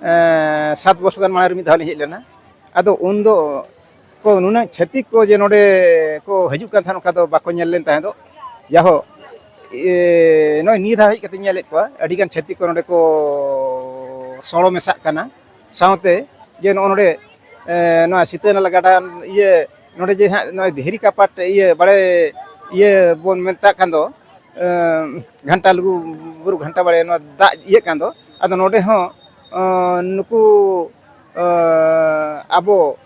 ᱮᱸ, ᱥᱟᱛ ᱵᱚᱪᱷᱚᱨ ᱜᱟᱱ ᱢᱟᱲᱟᱝ ᱨᱮ ᱢᱤᱫ ᱫᱷᱟᱣ ᱞᱤᱧ ᱦᱮᱡ ᱞᱮᱱᱟ᱾ ᱟᱫᱚ ᱩᱱᱫᱚ ᱠᱚ ᱱᱩᱱᱟᱹᱜ ᱪᱷᱟᱹᱛᱤᱠ ᱠᱚ ᱡᱮ ᱱᱚᱰᱮ ᱠᱚ ᱦᱤᱡᱩᱜ ᱠᱟᱱ ᱛᱟᱦᱮᱸᱫ, ᱚᱱᱠᱟ ᱫᱚ ᱵᱟᱠᱚ ᱧᱮᱞ ᱞᱮᱱ ᱛᱟᱦᱮᱸ ᱫᱚ᱾ ᱡᱟᱦᱳ, ᱮ, ᱱᱚᱜᱼᱚᱭ ᱱᱤᱭᱟᱹ ᱫᱷᱟᱣ ᱦᱮᱡ ᱠᱟᱛᱮᱧ ᱧᱮᱞᱮᱫ ᱠᱚᱣᱟ, ᱟᱹᱰᱤᱜᱟᱱ ᱪᱷᱟᱹᱛᱤᱠ ᱠᱚ ᱱᱚᱰᱮ ᱠᱚ ᱥᱚᱲᱚ ᱢᱮᱥᱟᱜ ᱠᱟᱱᱟ᱾ ᱥᱟᱶᱛᱮ ᱡᱮ ᱱᱚᱜᱼᱚ ᱱᱚᱰᱮ, ᱮ, ᱱᱚᱣᱟ ᱥᱤᱛᱟᱹ ᱱᱟᱞᱟ ᱜᱟᱰᱟ ᱤᱭᱟᱹ, ᱱᱚᱰᱮ ᱡᱮ ᱦᱟᱸᱜ ᱱᱚᱜᱼᱚᱭ ᱫᱷᱤᱨᱤ ᱠᱟᱯᱟᱴ ᱤᱭᱟᱹ ᱵᱟᱲᱮ ᱤᱭᱟᱹ ᱵᱚᱱ ᱢᱮᱛᱟᱜ ᱠᱟᱱ ᱫᱚ, ᱮ, ᱜᱷᱟᱱᱴᱟ ᱞᱩᱜᱩ ᱵᱩᱨᱩ ᱜᱷᱟᱱᱴᱟ ᱵᱟᱲᱮ ᱱᱚᱣᱟ ᱫᱟᱜ ᱤᱭᱟᱹᱜ ᱠᱟᱱ ᱫᱚ, ᱟᱫᱚ ᱱᱚᱰᱮ ᱦᱚᱸ, ᱮ, ᱱᱩᱠᱩ, ᱮ, ᱟᱵᱚ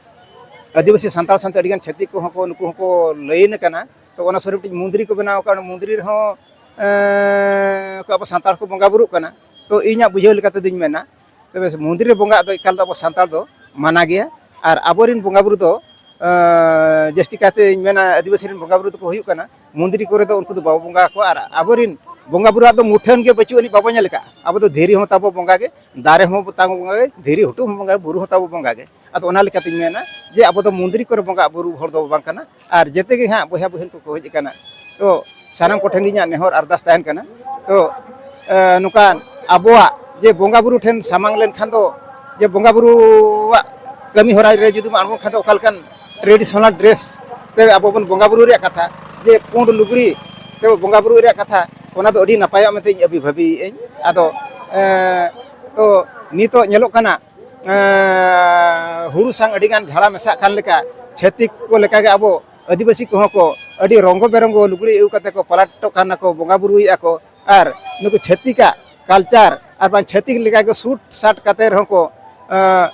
ᱟᱹᱫᱤᱵᱟᱹᱥᱤ ᱥᱟᱱᱛᱟᱲ ᱥᱟᱶᱛᱮ ᱟᱹᱰᱤᱜᱟᱱ ᱪᱷᱟᱹᱛᱤᱠ ᱠᱚᱦᱚᱸ ᱠᱚ, ᱱᱩᱠᱩ ᱦᱚᱸᱠᱚ ᱞᱟᱹᱭᱤᱱ ᱟᱠᱟᱱᱟ᱾ ᱛᱚ ᱚᱱᱟ ᱥᱚᱨᱮ ᱢᱤᱫᱴᱤᱡ ᱢᱚᱱᱫᱤᱨ ᱠᱚ ᱵᱮᱱᱟᱣ ᱟᱠᱟᱫ, ᱚᱱᱟ ᱢᱚᱱᱫᱤᱨ ᱨᱮᱦᱚᱸ, ᱮ, ᱠᱚ ᱟᱵᱚ ᱥᱟᱱᱛᱟᱲ ᱠᱚ ᱵᱚᱸᱜᱟ ᱵᱩᱨᱩᱜ ᱠᱟᱱᱟ᱾ ᱛᱚ ᱤᱧᱟᱹᱜ ᱵᱩᱡᱷᱟᱹᱣ ᱞᱮᱠᱟ ᱛᱮᱫᱚᱧ ᱢᱮᱱᱟ, ᱛᱚᱵᱮ ᱢᱚᱱᱫᱤᱨ ᱨᱮ ᱵᱚᱸᱜᱟᱜ ᱫᱚ ᱮᱠᱟᱞ ᱫᱚ ᱟᱵᱚ ᱥᱟᱱᱛᱟᱲ ᱫᱚ ᱢᱟᱱᱟ ᱜᱮᱭᱟ᱾ ᱟᱨ ᱟᱵᱚᱨᱮᱱ ᱵᱚᱸᱜᱟ ᱵᱩᱨᱩ ᱫᱚ, ᱮ, ᱡᱟᱹᱥᱛᱤ ᱠᱟᱭᱛᱮᱧ ᱢᱮᱱᱟ ᱟᱹᱫᱤᱵᱟᱹᱥᱤ ᱨᱮᱱ ᱵᱚᱸᱜᱟ ᱵᱩᱨᱩ ᱫᱚᱠᱚ ᱦᱩᱭᱩᱜ ᱠᱟᱱᱟ ᱢᱚᱱᱫᱤᱨ ᱠᱚᱨᱮ ᱫᱚ, ᱩᱱᱠᱩ ᱫᱚ ᱵᱟᱵᱚ ᱵᱚᱸᱜᱟ ᱟᱠᱚᱣᱟ᱾ ᱟᱨ ᱟᱵᱚᱨᱮᱱ ᱵᱚᱸᱜᱟ ᱵᱩᱨᱩᱣᱟᱜ ᱫᱚ ᱢᱩᱴᱷᱟᱹᱱ ᱜᱮ ᱵᱟᱹᱪᱩᱜ ᱟᱹᱱᱤᱡ, ᱵᱟᱵᱚ ᱧᱮᱞ ᱟᱠᱟᱫᱼᱟ᱾ ᱟᱵᱚ ᱫᱚ ᱫᱷᱤᱨᱤ ᱦᱚᱸ ᱛᱟᱵᱚ ᱵᱚᱸᱜᱟ ᱜᱮ, ᱫᱟᱨᱮ ᱦᱚᱸ ᱛᱟᱵᱚ ᱵᱚᱸᱜᱟ ᱜᱮ, ᱵᱩᱨᱩ ᱦᱚᱸ ᱛᱟᱵᱚ ᱵᱚᱸᱜᱟ ᱜᱮ᱾ ᱟᱫᱚ ᱚᱱᱟ ᱞᱮᱠᱟᱛᱤᱧ ᱢᱮᱱᱟ ᱡᱮ ᱟᱵᱚ ᱫᱚ ᱢᱚᱱᱫᱤᱨ ᱠᱚᱨᱮ ᱵᱚᱸᱜᱟ ᱵᱩᱨᱩ ᱦᱚᱲ ᱫᱚ ᱵᱟᱝ ᱠᱟᱱᱟ᱾ ᱟᱨ ᱡᱮᱛᱮ ᱜᱮ ᱦᱟᱸᱜ ᱵᱚᱭᱦᱟ ᱵᱚᱦᱤᱱ ᱠᱚᱠᱚ ᱦᱮᱡ ᱟᱠᱟᱱᱟ, ᱛᱚ ᱥᱟᱱᱟᱢ ᱠᱚᱴᱷᱮᱱ ᱜᱮ ᱤᱧᱟᱹᱜ ᱱᱮᱦᱚᱨ ᱟᱨᱫᱟᱥ ᱛᱟᱦᱮᱱ ᱠᱟᱱᱟ, ᱛᱚ, ᱮ, ᱱᱚᱝᱠᱟᱱ ᱟᱵᱚᱣᱟᱜ ᱡᱮ ᱵᱚᱸᱜᱟ ᱵᱩᱨᱩ ᱴᱷᱮᱱ ᱥᱟᱢᱟᱝ ᱞᱮᱱᱠᱷᱟᱱ ᱫᱚ, ᱡᱮ ᱵᱚᱸᱜᱟ ᱵᱩᱨᱩᱣᱟᱜ ᱠᱟᱹᱢᱤ ᱦᱚᱨᱟ ᱨᱮ ᱡᱩᱫᱤ ᱵᱚᱱ ᱟᱬᱜᱚᱱ ᱠᱷᱟᱱ ᱫᱚ, ᱚᱠᱟ ᱞᱮᱠᱟᱱ traditional dress ᱛᱮ ᱟᱵᱚ ᱵᱚᱱ ᱵᱚᱸᱜᱟ ᱵᱩᱨᱩ ᱨᱮᱭᱟᱜ ᱠᱟᱛᱷᱟ, ᱡᱮ ᱯᱩᱸᱰ ᱞᱩᱜᱽᱲᱤ ᱛᱮ ᱵᱚᱸᱜᱟ ᱵᱩᱨᱩ ᱨᱮᱭᱟᱜ ᱠᱟᱛᱷᱟ, ᱚᱱᱟ ᱫᱚ ᱟᱹᱰᱤ ᱱᱟᱯᱟᱭᱚᱜ ᱢᱮᱱᱛᱮ ᱤᱧ ᱟᱹᱵᱤ ᱵᱷᱟᱹᱵᱤᱭᱮᱫ ᱟᱹᱧ᱾ ᱟᱫᱚ, ᱮ, ᱛᱚ ᱱᱤᱛᱚᱜ ᱧᱮᱞᱚᱜ ᱠᱟᱱᱟ, ᱮᱸ, ᱦᱩᱲᱩ ᱥᱟᱝ ᱟᱹᱰᱤ ᱜᱟᱱ ᱡᱷᱟᱲᱟ ᱢᱮᱥᱟᱜ ᱠᱟᱱ ᱞᱮᱠᱟ, ᱪᱷᱟᱹᱛᱤᱠ ᱠᱚ ᱞᱮᱠᱟᱜᱮ ᱟᱵᱚ ᱟᱹᱫᱤᱵᱟᱹᱥᱤ ᱠᱚᱦᱚᱸ ᱠᱚ ᱟᱹᱰᱤ ᱨᱚᱝᱜᱚ ᱵᱮᱨᱚᱝᱜᱚ ᱞᱩᱜᱽᱲᱤ ᱟᱹᱜᱩ ᱠᱟᱛᱮ ᱠᱚ ᱯᱟᱞᱟᱴᱚᱜ ᱠᱟᱱᱟ ᱠᱚ, ᱵᱚᱸᱜᱟ ᱵᱩᱨᱩᱭᱮᱫᱼᱟ ᱠᱚ᱾ ᱟᱨ ᱱᱩᱠᱩ ᱪᱷᱟᱹᱛᱤᱠᱟᱜ culture ᱟᱨ ᱵᱟᱝ ᱪᱷᱟᱹᱛᱤᱠ ᱞᱮᱠᱟᱜᱮ ᱥᱩᱴ ᱥᱟᱴ ᱠᱟᱛᱮ ᱨᱮᱦᱚᱸ ᱠᱚ, ᱮᱸ,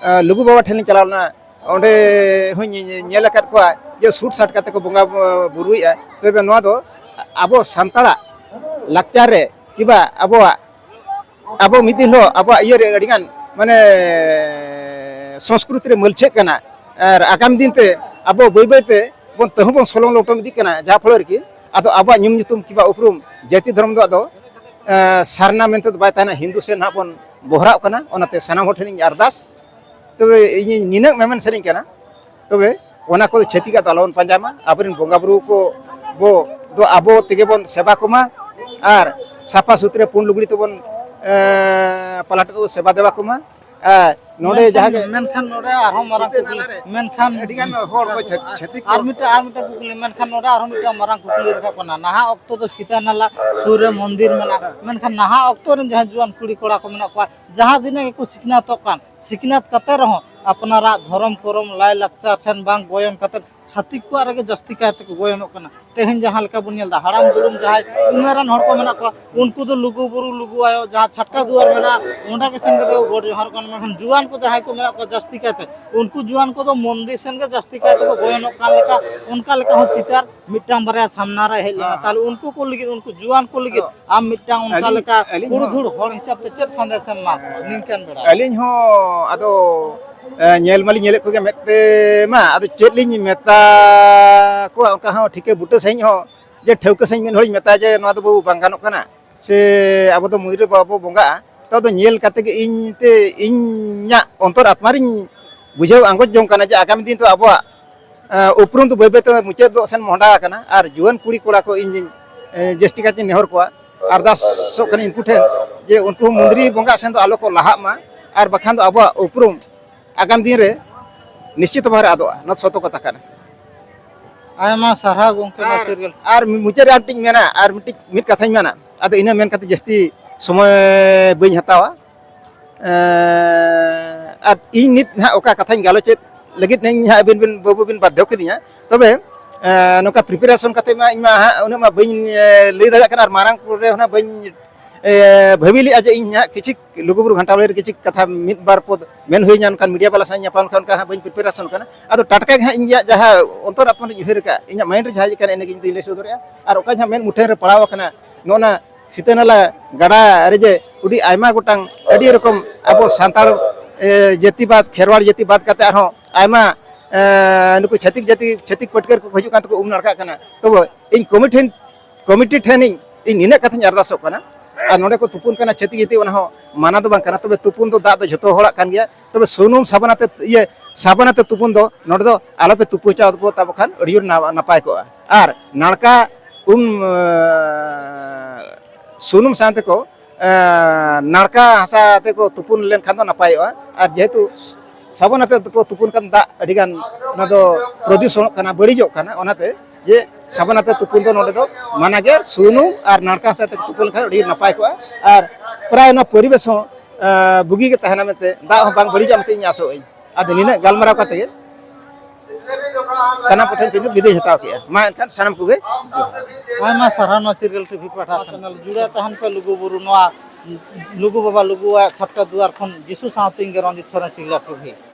ᱮᱸ, ᱞᱩᱜᱩ ᱵᱟᱵᱟ ᱴᱷᱮᱱ ᱞᱤᱧ ᱪᱟᱞᱟᱣ ᱞᱮᱱᱟ, ᱚᱸᱰᱮ ᱦᱚᱸᱧ ᱧᱮ-, ᱧᱮᱞ ᱟᱠᱟᱫ ᱠᱚᱣᱟ ᱡᱮ ᱥᱩᱴ ᱥᱟᱴ ᱠᱟᱛᱮ ᱠᱚ ᱵᱚᱸᱜᱟ ᱵᱩᱨᱩᱭᱮᱫᱼᱟ᱾ ᱛᱚᱵᱮ ᱱᱚᱣᱟ ᱫᱚ ᱟᱵᱚ ᱥᱟᱱᱛᱟᱲᱟᱜ ᱞᱟᱠᱪᱟᱨ ᱨᱮ ᱠᱤᱵᱟ ᱟᱵᱚᱣᱟᱜ ᱟᱵᱚ ᱢᱤᱫ ᱫᱤᱱ ᱦᱤᱞᱳᱜ ᱟᱵᱚᱣᱟᱜ ᱤᱭᱟᱹ ᱨᱮ ᱟᱹᱰᱤᱜᱟᱱ ᱢᱟᱱᱮ ᱥᱚᱝᱥᱠᱨᱤᱛᱤ ᱨᱮ ᱢᱟᱹᱞᱪᱷᱟᱹᱜ ᱠᱟᱱᱟ᱾ ᱟᱨ ᱟᱜᱟᱢ ᱫᱤᱱ ᱛᱮ ᱟᱵᱚ ᱵᱟᱹᱭ ᱵᱟᱹᱭ ᱛᱮ ᱵᱚᱱ ᱛᱟᱹᱦᱩ ᱵᱚᱱ ᱥᱚᱞᱚᱝ ᱞᱚᱴᱚᱢ ᱤᱫᱤᱜ ᱠᱟᱱᱟ, ᱡᱟᱦᱟᱸ ᱯᱷᱚᱞᱚ ᱨᱮᱜᱮ ᱟᱫᱚ ᱟᱵᱚᱣᱟᱜ ᱧᱩᱢ ᱧᱩᱛᱩᱢ ᱠᱤᱵᱟ ᱩᱯᱨᱩᱢ ᱡᱟᱹᱛᱤ ᱫᱷᱚᱨᱚᱢ ᱫᱚ ᱟᱫᱚ, ᱮ, ᱥᱟᱨᱱᱟ ᱢᱮᱱᱛᱮ ᱫᱚ ᱵᱟᱭ ᱛᱟᱦᱮᱱᱟ, ᱦᱤᱱᱫᱩ ᱥᱮ ᱱᱟᱦᱟᱜ ᱵᱚᱱ ᱵᱚᱦᱨᱟᱜ ᱠᱟᱱᱟ᱾ ᱚᱱᱟᱛᱮ ᱥᱟᱱᱟᱢ ᱦᱚᱲ ᱴᱷᱮᱱ ᱤᱧ ᱟᱨᱫᱟᱥ, ᱛᱚᱵᱮ ᱤᱧᱤᱧ ᱱᱤᱱᱟᱹᱜ ᱢᱮᱢᱮᱱ ᱥᱟᱱᱟᱧ ᱠᱟᱱᱟ, ᱛᱚᱵᱮ ᱚᱱᱟ ᱠᱚᱫᱚ ᱪᱷᱟᱹᱛᱤᱠᱟᱜ ᱫᱚ ᱟᱞᱚᱵᱚᱱ ᱯᱟᱸᱡᱟᱭ ᱢᱟ᱾ ᱟᱵᱚᱨᱮᱱ ᱵᱚᱸᱜᱟ ᱵᱩᱨᱩ ᱠᱚ ᱟᱵᱚ ᱫᱚ ᱟᱵᱚ ᱛᱮᱜᱮ ᱵᱚᱱ ᱥᱮᱵᱟ ᱠᱚᱢᱟ ᱟᱨ ᱥᱟᱯᱷᱟ ᱥᱩᱛᱨᱟᱹ ᱯᱩᱸᱰ ᱞᱩᱜᱽᱲᱤ ᱛᱮᱵᱚᱱ, ᱮ, ᱯᱟᱞᱟᱴ ᱛᱮᱵᱚᱱ ᱥᱮᱵᱟ ᱫᱮᱵᱟ ᱠᱚᱢᱟ᱾ ᱟᱨ ᱱᱚᱰᱮ ᱢᱮᱱᱠᱷᱟᱱ, ᱡᱟᱦᱟᱸ ᱜᱮ ᱢᱮᱱᱠᱷᱟᱱ ᱱᱚᱰᱮ ᱟᱨᱦᱚᱸ ᱢᱟᱨᱟᱝ ᱥᱤᱛᱟᱹ ᱠᱩᱠᱞᱤ, ᱱᱟᱞᱟ ᱨᱮ ᱢᱮᱱᱠᱷᱟᱱ ᱟᱹᱰᱤ ᱜᱟᱱ ᱦᱚᱲ ᱠᱚ ᱪᱷᱟ-, ᱪᱷᱟᱹᱛᱤᱠ ᱠᱚ ᱟᱨ ᱢᱤᱫᱴᱟᱝ, ᱟᱨ ᱢᱤᱫᱴᱟᱝ ᱠᱩᱠᱞᱤ, ᱢᱮᱱᱠᱷᱟᱱ ᱱᱚᱰᱮ ᱟᱨᱦᱚᱸ ᱢᱤᱫᱴᱟᱝ ᱢᱟᱨᱟᱝ ᱠᱩᱠᱞᱤ ᱨᱟᱠᱟᱵ ᱠᱟᱱᱟ, ᱱᱟᱦᱟᱜ ᱚᱠᱛᱚ ᱫᱚ ᱥᱤᱛᱟᱹ ᱱᱟᱞᱟ ᱥᱩᱨ ᱨᱮ ᱢᱚᱱᱫᱤᱨ ᱢᱮᱱᱟᱜᱼᱟ, ᱢᱮᱱᱠᱷᱟᱱ ᱱᱟᱦᱟᱜ ᱚᱠᱛᱚ ᱨᱮᱱ ᱡᱟᱦᱟᱸ ᱡᱩᱣᱟᱹᱱ ᱠᱩᱲᱤ ᱠᱚᱲᱟ ᱠᱚ ᱢᱮᱱᱟᱜ ᱠᱚᱣᱟ, ᱡᱟᱦᱟᱸ ᱛᱤᱱᱟᱹᱜ ᱜᱮᱠᱚ ᱥᱤᱠᱷᱱᱟᱹᱛᱚᱜ ᱠᱟᱱ, ᱥᱤᱠᱷᱱᱟᱹᱛ ᱠᱟᱛᱮ ᱨᱮᱦᱚᱸ ᱟᱯᱱᱟᱨᱟᱜ ᱫᱷᱚᱨᱚᱢ ᱠᱚᱨᱚᱢ ᱞᱟᱭ ᱞᱟᱠᱪᱟᱨ ᱥᱮᱱ ᱵᱟᱝ ᱜᱚᱭᱚᱱ ᱠᱟᱛᱮ ᱪᱷᱟᱹᱛᱤᱠ ᱠᱚᱣᱟᱜ ᱨᱮᱜᱮ ᱡᱟᱹᱥᱛᱤ ᱠᱟᱭ ᱛᱮᱠᱚ ᱜᱚᱭᱚᱱᱚᱜ ᱠᱟᱱᱟ᱾ ᱛᱮᱦᱮᱧ ᱡᱟᱦᱟᱸ ᱞᱮᱠᱟ ᱵᱚᱱ ᱧᱮᱞ ᱮᱫᱟ, ᱦᱟᱲᱟᱢ ᱫᱩᱲᱩᱢ ᱡᱟᱦᱟᱸᱭ ᱩᱢᱮᱨᱟᱱ ᱦᱚᱲ ᱠᱚ ᱢᱮᱱᱟᱜ ᱠᱚᱣᱟ, ᱩᱱᱠᱩ ᱫᱚ ᱞᱩᱜᱩ ᱵᱩᱨᱩ, ᱞᱩᱜᱩ ᱟᱭᱳ, ᱡᱟᱦᱟᱸ ᱪᱷᱟᱴᱠᱟ ᱫᱩᱣᱟᱹᱨ ᱢᱮᱱᱟᱜᱼᱟ, ᱚᱸᱰᱮ ᱜᱮ ᱥᱮᱱ ᱠᱟᱛᱮ ᱠᱚ ᱜᱚᱰ ᱡᱚᱦᱟᱨᱚᱜ ᱠᱟᱱᱟ᱾ ᱢᱮᱱᱠᱷᱟᱱ ᱡᱩᱣᱟᱹᱱ ᱠᱚ ᱡᱟᱦᱟᱸᱭ ᱠᱚ ᱢᱮᱱᱟᱜ ᱠᱚᱣᱟ ᱡᱟᱹᱥᱛᱤ ᱠᱟᱭᱛᱮ, ᱩᱱᱠᱩ ᱡᱩᱣᱟᱹᱱ ᱠᱚᱫᱚ ᱢᱚᱱᱫᱤᱨ ᱥᱮᱱ ᱜᱮ ᱡᱟᱹᱥᱛᱤ ᱠᱟᱭ ᱛᱮᱠᱚ ᱜᱚᱭᱚᱱᱚᱜ ᱠᱟᱱ ᱞᱮᱠᱟ, ᱚᱱᱠᱟ ᱞᱮᱠᱟ ᱦᱚᱸ ᱪᱤᱛᱟᱹᱨ ᱢᱤᱫᱴᱟᱝ ᱵᱟᱨᱭᱟ ᱥᱟᱢᱱᱟ ᱨᱮ ᱦᱮᱡ ᱞᱮᱱᱟ᱾ ᱦᱮᱸ᱾ ᱛᱟᱦᱞᱮ ᱩᱱᱠᱩ ᱠᱚ ᱞᱟᱹᱜᱤᱫ, ᱩᱱᱠᱩ ᱡᱩᱣᱟᱹᱱ ᱠᱚ ᱞᱟᱹᱜᱤᱫ ᱟᱫᱚ ᱟᱢ ᱢᱤᱫᱴᱟᱝ ᱚᱱᱠᱟ ᱟᱹᱞᱤᱧ, ᱞᱮᱠᱟ ᱟᱹᱞᱤᱧ ᱦᱚᱸ ᱯᱩᱨᱩᱫᱷᱩᱞ ᱦᱚᱲ ᱦᱤᱥᱟᱹᱵ ᱛᱮ ᱪᱮᱫ ᱥᱟᱸᱫᱮᱥ ᱮᱢ ᱮᱢᱟ ᱠᱚᱣᱟ ᱱᱤᱝᱠᱟᱹᱱ ᱵᱮᱲᱟ? ᱟᱹᱞᱤᱧ ᱦᱚᱸ ᱟᱫᱚ, ᱮ, ᱧᱮᱞ ᱢᱟᱞᱤᱧ ᱧᱮᱞᱮᱫ ᱠᱚᱜᱮ ᱢᱮᱫ ᱛᱮ ᱢᱟ, ᱟᱫᱚ ᱪᱮᱫ ᱞᱤᱧ ᱢᱮᱛᱟ ᱠᱚᱣᱟ, ᱚᱱᱠᱟ ᱦᱚᱸ ᱴᱷᱤᱠᱟᱹ ᱵᱩᱴᱟᱹ ᱥᱟᱺᱦᱤᱡ ᱦᱚᱸ ᱡᱮ ᱴᱷᱟᱹᱣᱠᱟᱹ ᱥᱟᱺᱦᱤᱡ ᱢᱤᱫ ᱦᱚᱲᱤᱧ ᱢᱮᱛᱟᱭᱟ ᱡᱮ ᱱᱚᱣᱟ ᱫᱚ ᱵᱟᱹᱵᱩ ᱵᱟᱝ ᱜᱟᱱᱚᱜ ᱠᱟᱱᱟ, ᱥᱮ ᱟᱵᱚ ᱫᱚ ᱢᱚᱱᱫᱤᱨ ᱨᱮ ᱵᱟᱵᱚ ᱵᱚᱸᱜᱟᱜᱼᱟ᱾ ᱛᱚ ᱟᱫᱚ ᱧᱮᱞ ᱠᱟᱛᱮ ᱜᱮ ᱤᱧ ᱛᱮ, ᱤᱧᱟᱹᱜ ᱚᱱᱛᱚᱨ ᱟᱛᱢᱟ ᱨᱤᱧ ᱵᱩᱡᱷᱟᱹᱣ ᱟᱸᱜᱚᱪ ᱡᱚᱝ ᱠᱟᱱᱟ ᱡᱮ ᱟᱜᱟᱢᱤ ᱫᱤᱱ ᱫᱚ ᱟᱵᱚᱣᱟᱜ, ᱮ, ᱩᱯᱨᱩᱢ ᱫᱚ ᱵᱟᱹᱭ ᱵᱟᱹᱭ ᱛᱮ ᱢᱩᱪᱟᱹᱫᱚᱜ ᱥᱮᱱ ᱢᱚᱦᱰᱟ ᱟᱠᱟᱱᱟ᱾ ᱟᱨ ᱡᱩᱣᱟᱹᱱ ᱠᱩᱲᱤ ᱠᱚᱲᱟ ᱠᱚ ᱤᱧ, ᱮ, ᱡᱟᱹᱥᱛᱤ ᱠᱟᱭᱛᱮᱧ ᱱᱮᱦᱚᱨ ᱠᱚᱣᱟ, ᱟᱨᱫᱟᱥᱚᱜ ᱠᱟᱹᱱᱟᱹᱧ ᱩᱱᱠᱩ ᱴᱷᱮᱱ ᱡᱮ ᱩᱱᱠᱩ ᱦᱚᱸ ᱢᱚᱱᱫᱤᱨ ᱵᱚᱸᱜᱟᱜ ᱥᱮᱱ ᱫᱚ ᱟᱞᱚ ᱠᱚ ᱞᱟᱦᱟᱜ ᱢᱟ, ᱟᱨ ᱵᱟᱠᱷᱟᱱ ᱫᱚ ᱟᱵᱚᱣᱟᱜ ᱩᱯᱨᱩᱢ ᱟᱜᱟᱢ ᱫᱤᱱ ᱨᱮ ᱱᱤᱥᱪᱤᱛ ᱵᱷᱟᱵᱮ ᱟᱫᱚᱜᱼᱟ᱾ ᱱᱚᱣᱟ ᱫᱚ ᱥᱚᱛᱚ ᱠᱟᱛᱷᱟ ᱠᱟᱱᱟ᱾ ᱟᱭᱢᱟ ᱥᱟᱨᱦᱟᱣ ᱜᱚᱢᱠᱮ, ᱢᱟ ᱟᱨ, ᱪᱤᱨᱜᱟᱹᱞ᱾ ᱟᱨ ᱢᱩᱪᱟᱹᱫ ᱨᱮ ᱟᱨ ᱢᱤᱫᱴᱤᱡ ᱢᱮᱱᱟ, ᱟᱨ ᱢᱤᱫᱴᱤᱡ, ᱢᱤᱫ ᱠᱟᱛᱷᱟᱧ ᱢᱮᱱᱟ, ᱟᱫᱚ ᱤᱱᱟᱹ ᱢᱮᱱ ᱠᱟᱛᱮ ᱡᱟᱹᱥᱛᱤ ᱥᱚᱢᱚᱭ ᱵᱟᱹᱧ ᱦᱟᱛᱟᱣᱟ᱾ ᱮᱸ, ᱟᱨ ᱤᱧ ᱱᱤᱛ ᱱᱟᱦᱟᱜ ᱚᱠᱟ ᱠᱟᱛᱷᱟᱧ ᱜᱟᱞᱚᱪᱮᱫ ᱞᱟᱹᱜᱤᱫ ᱤᱧ ᱦᱟᱸᱜ ᱟᱹᱵᱤᱱ ᱵᱤᱱ, ᱵᱟᱹᱵᱩ ᱵᱤᱱ ᱵᱟᱫᱽᱫᱷᱚ ᱠᱤᱫᱤᱧᱟ, ᱛᱚᱵᱮ, ᱮᱸ, ᱱᱚᱝᱠᱟ preparation ᱠᱟᱛᱮ ᱢᱟ ᱤᱧ ᱢᱟ ᱦᱟᱸᱜ ᱩᱱᱟᱹᱜ ᱢᱟ ᱵᱟᱹᱧ, ᱮᱸ, ᱞᱟᱹᱭ ᱫᱟᱲᱮᱭᱟᱜ ᱠᱟᱱᱟ, ᱟᱨ ᱢᱟᱨᱟᱝ ᱠᱚᱨᱮ ᱦᱚᱸ ᱵᱟᱹᱧ, ᱮᱸ, ᱵᱷᱟᱹᱵᱤ ᱞᱮᱫᱼᱟ ᱡᱮ ᱤᱧ ᱦᱟᱸᱜ ᱠᱤᱪᱷᱩ ᱞᱩᱜᱩᱵᱩᱨᱩ ᱜᱷᱟᱱᱴᱟ ᱵᱟᱲᱮ ᱨᱮ ᱠᱤᱪᱷᱩ ᱠᱟᱛᱷᱟ ᱢᱤᱫ ᱵᱟᱨ ᱯᱚᱫ ᱢᱮᱱ ᱦᱩᱭ ᱤᱧᱟ, ᱚᱱᱠᱟᱱ media ᱵᱟᱞᱟ ᱥᱟᱶ ᱧᱟᱯᱟᱢ ᱞᱮᱱᱠᱷᱟᱱ ᱚᱱᱠᱟ ᱦᱟᱸᱜ ᱵᱟᱹᱧ preparation ᱠᱟᱱᱟ᱾ ᱟᱫᱚ ᱴᱟᱴᱠᱟ ᱜᱮ ᱦᱟᱸᱜ ᱤᱧᱟᱹᱜ ᱡᱟᱦᱟᱸ ᱚᱱᱛᱚᱨ ᱟᱛᱢᱟ ᱨᱤᱧ ᱩᱭᱦᱟᱹᱨ ᱟᱠᱟᱫ, ᱤᱧᱟᱹᱜ mind ᱨᱮ ᱡᱟᱦᱟᱸ ᱦᱤᱡᱩᱜ ᱠᱟᱱᱟ, ᱤᱱᱟᱹ ᱜᱮ ᱤᱧ ᱫᱚᱧ ᱞᱟᱹᱭ ᱥᱚᱫᱚᱨᱮᱜᱼᱟ᱾ ᱟᱨ ᱚᱠᱟ ᱡᱟᱦᱟᱸ ᱢᱮᱫ ᱢᱩᱴᱷᱟᱹᱱ ᱨᱮ ᱯᱟᱲᱟᱣ ᱟᱠᱟᱱᱟ, ᱱᱚᱜᱼᱚ ᱱᱟ ᱥᱤᱛᱟᱹ ᱱᱟᱞᱟ ᱜᱟᱰᱟ ᱨᱮ ᱡᱮ ᱟᱹᱰᱤ ᱟᱭᱢᱟ ᱜᱚᱴᱟᱝ ᱟᱹᱰᱤ ᱨᱚᱠᱚᱢ ᱟᱵᱚ ᱥᱟᱱᱛᱟᱲ, ᱮ, ᱡᱟᱹᱛᱤ ᱵᱟᱫ, ᱠᱷᱮᱨᱣᱟᱲ ᱡᱟᱹᱛᱤ ᱵᱟᱫ ᱠᱟᱛᱮ ᱟᱨᱦᱚᱸ ᱟᱭᱢᱟ, ᱮ, ᱱᱩᱠᱩ ᱪᱷᱟᱹᱛᱤᱠ ᱡᱟᱹᱛᱤ, ᱪᱷᱟᱹᱛᱤᱠ ᱯᱟᱹᱴᱠᱟᱹᱨ ᱠᱚᱠᱚ ᱦᱤᱡᱩᱜ ᱠᱟᱱ ᱛᱮᱠᱚ ᱩᱢ ᱱᱟᱲᱠᱟᱜ ᱠᱟᱱᱟ᱾ ᱛᱚᱵᱮ ᱤᱧ committee ᱴᱷᱮᱱ, committee ᱴᱷᱮᱱ ᱤᱧ, ᱤᱧ ᱱᱤᱱᱟᱹᱜ ᱠᱟᱛᱷᱟᱧ ᱟᱨᱫᱟᱥᱚᱜ ᱠᱟᱱᱟ, ᱟᱨ ᱱᱚᱰᱮ ᱠᱚ ᱛᱩᱯᱩᱱ ᱠᱟᱱᱟ ᱪᱷᱟᱹᱛᱤᱠ ᱡᱟᱹᱛᱤ, ᱚᱱᱟ ᱦᱚᱸ ᱢᱟᱱᱟ ᱫᱚ ᱵᱟᱝ ᱠᱟᱱᱟ᱾ ᱛᱚᱵᱮ ᱛᱩᱯᱩᱱ ᱫᱚ ᱫᱟᱜ ᱫᱚ ᱡᱷᱚᱛᱚ ᱦᱚᱲᱟᱜ ᱠᱟᱱ ᱜᱮᱭᱟ᱾ ᱛᱚᱵᱮ ᱥᱩᱱᱩᱢ ᱥᱟᱵᱚᱱ ᱟᱛᱮ, ᱤᱭᱟᱹ, ᱥᱟᱵᱚᱱ ᱟᱛᱮ ᱛᱩᱯᱩᱱ ᱫᱚ ᱱᱚᱰᱮ ᱫᱚ ᱟᱞᱚᱯᱮ ᱛᱩᱯᱩ ᱦᱚᱪᱚ ᱟᱵᱚ ᱛᱟᱵᱚ ᱠᱷᱟᱱ ᱟᱹᱰᱤ ᱡᱳᱨ ᱱᱟ-, ᱱᱟᱯᱟᱭ ᱠᱚᱜᱼᱟ᱾ ᱟᱨ ᱱᱟᱲᱠᱟ ᱩᱢ, ᱮᱸ, ᱥᱩᱱᱩᱢ ᱥᱟᱶ ᱛᱮᱠᱚ, ᱮᱸ, ᱱᱟᱲᱠᱟ ᱦᱟᱥᱟ ᱛᱮᱠᱚ ᱛᱩᱯᱩᱱ ᱞᱮᱱᱠᱷᱟᱱ ᱫᱚ ᱱᱟᱯᱟᱭᱚᱜᱼᱟ᱾ ᱟᱨ ᱡᱮᱦᱮᱛᱩ ᱥᱟᱵᱚᱱ ᱟᱛᱮ ᱠᱚ ᱛᱩᱯᱩᱱ ᱠᱷᱟᱱ ᱫᱟᱜ ᱟᱹᱰᱤ ᱜᱟᱱ ᱚᱱᱟ ᱫᱚ ᱯᱨᱚᱫᱩᱥᱚᱱᱚᱜ ᱠᱟᱱᱟ, ᱵᱟᱹᱲᱤᱡᱚᱜ ᱠᱟᱱᱟ᱾ ᱚᱱᱟᱛᱮ ᱡᱮ ᱥᱟᱵᱚᱱ ᱟᱛᱮ ᱛᱩᱯᱩᱱ ᱫᱚ ᱱᱚᱰᱮ ᱫᱚ ᱢᱟᱱᱟ ᱜᱮ, ᱥᱩᱱᱩᱢ ᱟᱨ ᱱᱟᱲᱠᱟ ᱦᱟᱥᱟ ᱛᱮ ᱛᱩᱯᱩ ᱞᱮᱱᱠᱷᱟᱱ ᱟᱹᱰᱤ ᱱᱟᱯᱟᱭ ᱠᱚᱜᱼᱟ᱾ ᱟᱨ ᱯᱨᱟᱭ ᱱᱚᱣᱟ ᱯᱚᱨᱤᱵᱮᱥ ᱦᱚᱸ, ᱮᱸ, ᱵᱩᱜᱤ ᱜᱮ ᱛᱟᱦᱮᱱᱟ ᱢᱮᱱᱛᱮ, ᱫᱟᱜ ᱦᱚᱸ ᱵᱟᱝ ᱵᱟᱹᱲᱤᱡᱚᱜᱼᱟ ᱢᱮᱱᱛᱮ ᱤᱧ ᱟᱥᱚᱜ ᱟᱹᱧ᱾ ᱟᱫᱚ ᱱᱤᱱᱟᱹᱜ ᱜᱟᱞᱢᱟᱨᱟᱣ ᱠᱟᱛᱮ ᱜᱮ ᱥᱟᱱᱟᱢ ᱠᱚᱴᱷᱮᱱ ᱠᱷᱚᱱ ᱫᱚ ᱵᱤᱫᱟᱹᱭ ᱦᱟᱛᱟᱣ ᱠᱮᱜᱼᱟ᱾ ᱢᱟ ᱮᱱᱠᱷᱟᱱ ᱥᱟᱱᱟᱢ ᱠᱚᱜᱮ ᱡᱚᱦᱟᱨ᱾ ᱟᱭᱢᱟ ᱥᱟᱨᱦᱟᱣ ᱱᱚᱣᱟ ᱪᱤᱨᱜᱟᱹᱞ ᱴᱤᱵᱷᱤ ᱯᱟᱦᱴᱟ ᱥᱮᱱ᱾ ᱪᱮᱱᱮᱞ ᱡᱩᱲᱟᱹ ᱛᱟᱦᱮᱱ ᱯᱮ ᱞᱩᱜᱩ ᱵᱩᱨᱩ, ᱱᱚᱣᱟ ᱞᱩᱜᱩ ᱵᱟᱵᱟ ᱞᱩᱜᱩ ᱟᱭᱳ ᱪᱷᱟᱴᱠᱟ ᱫᱩᱣᱟᱨ ᱠᱷᱚᱱ ᱡᱤᱥᱩ ᱥᱟᱶᱛᱮ ᱤᱧ ᱜᱮ ᱨᱚᱧᱡᱤᱛ ᱥᱚᱨᱮᱱ, ᱪᱤᱨᱜᱟᱹᱞ ᱴᱤᱵᱷᱤ᱾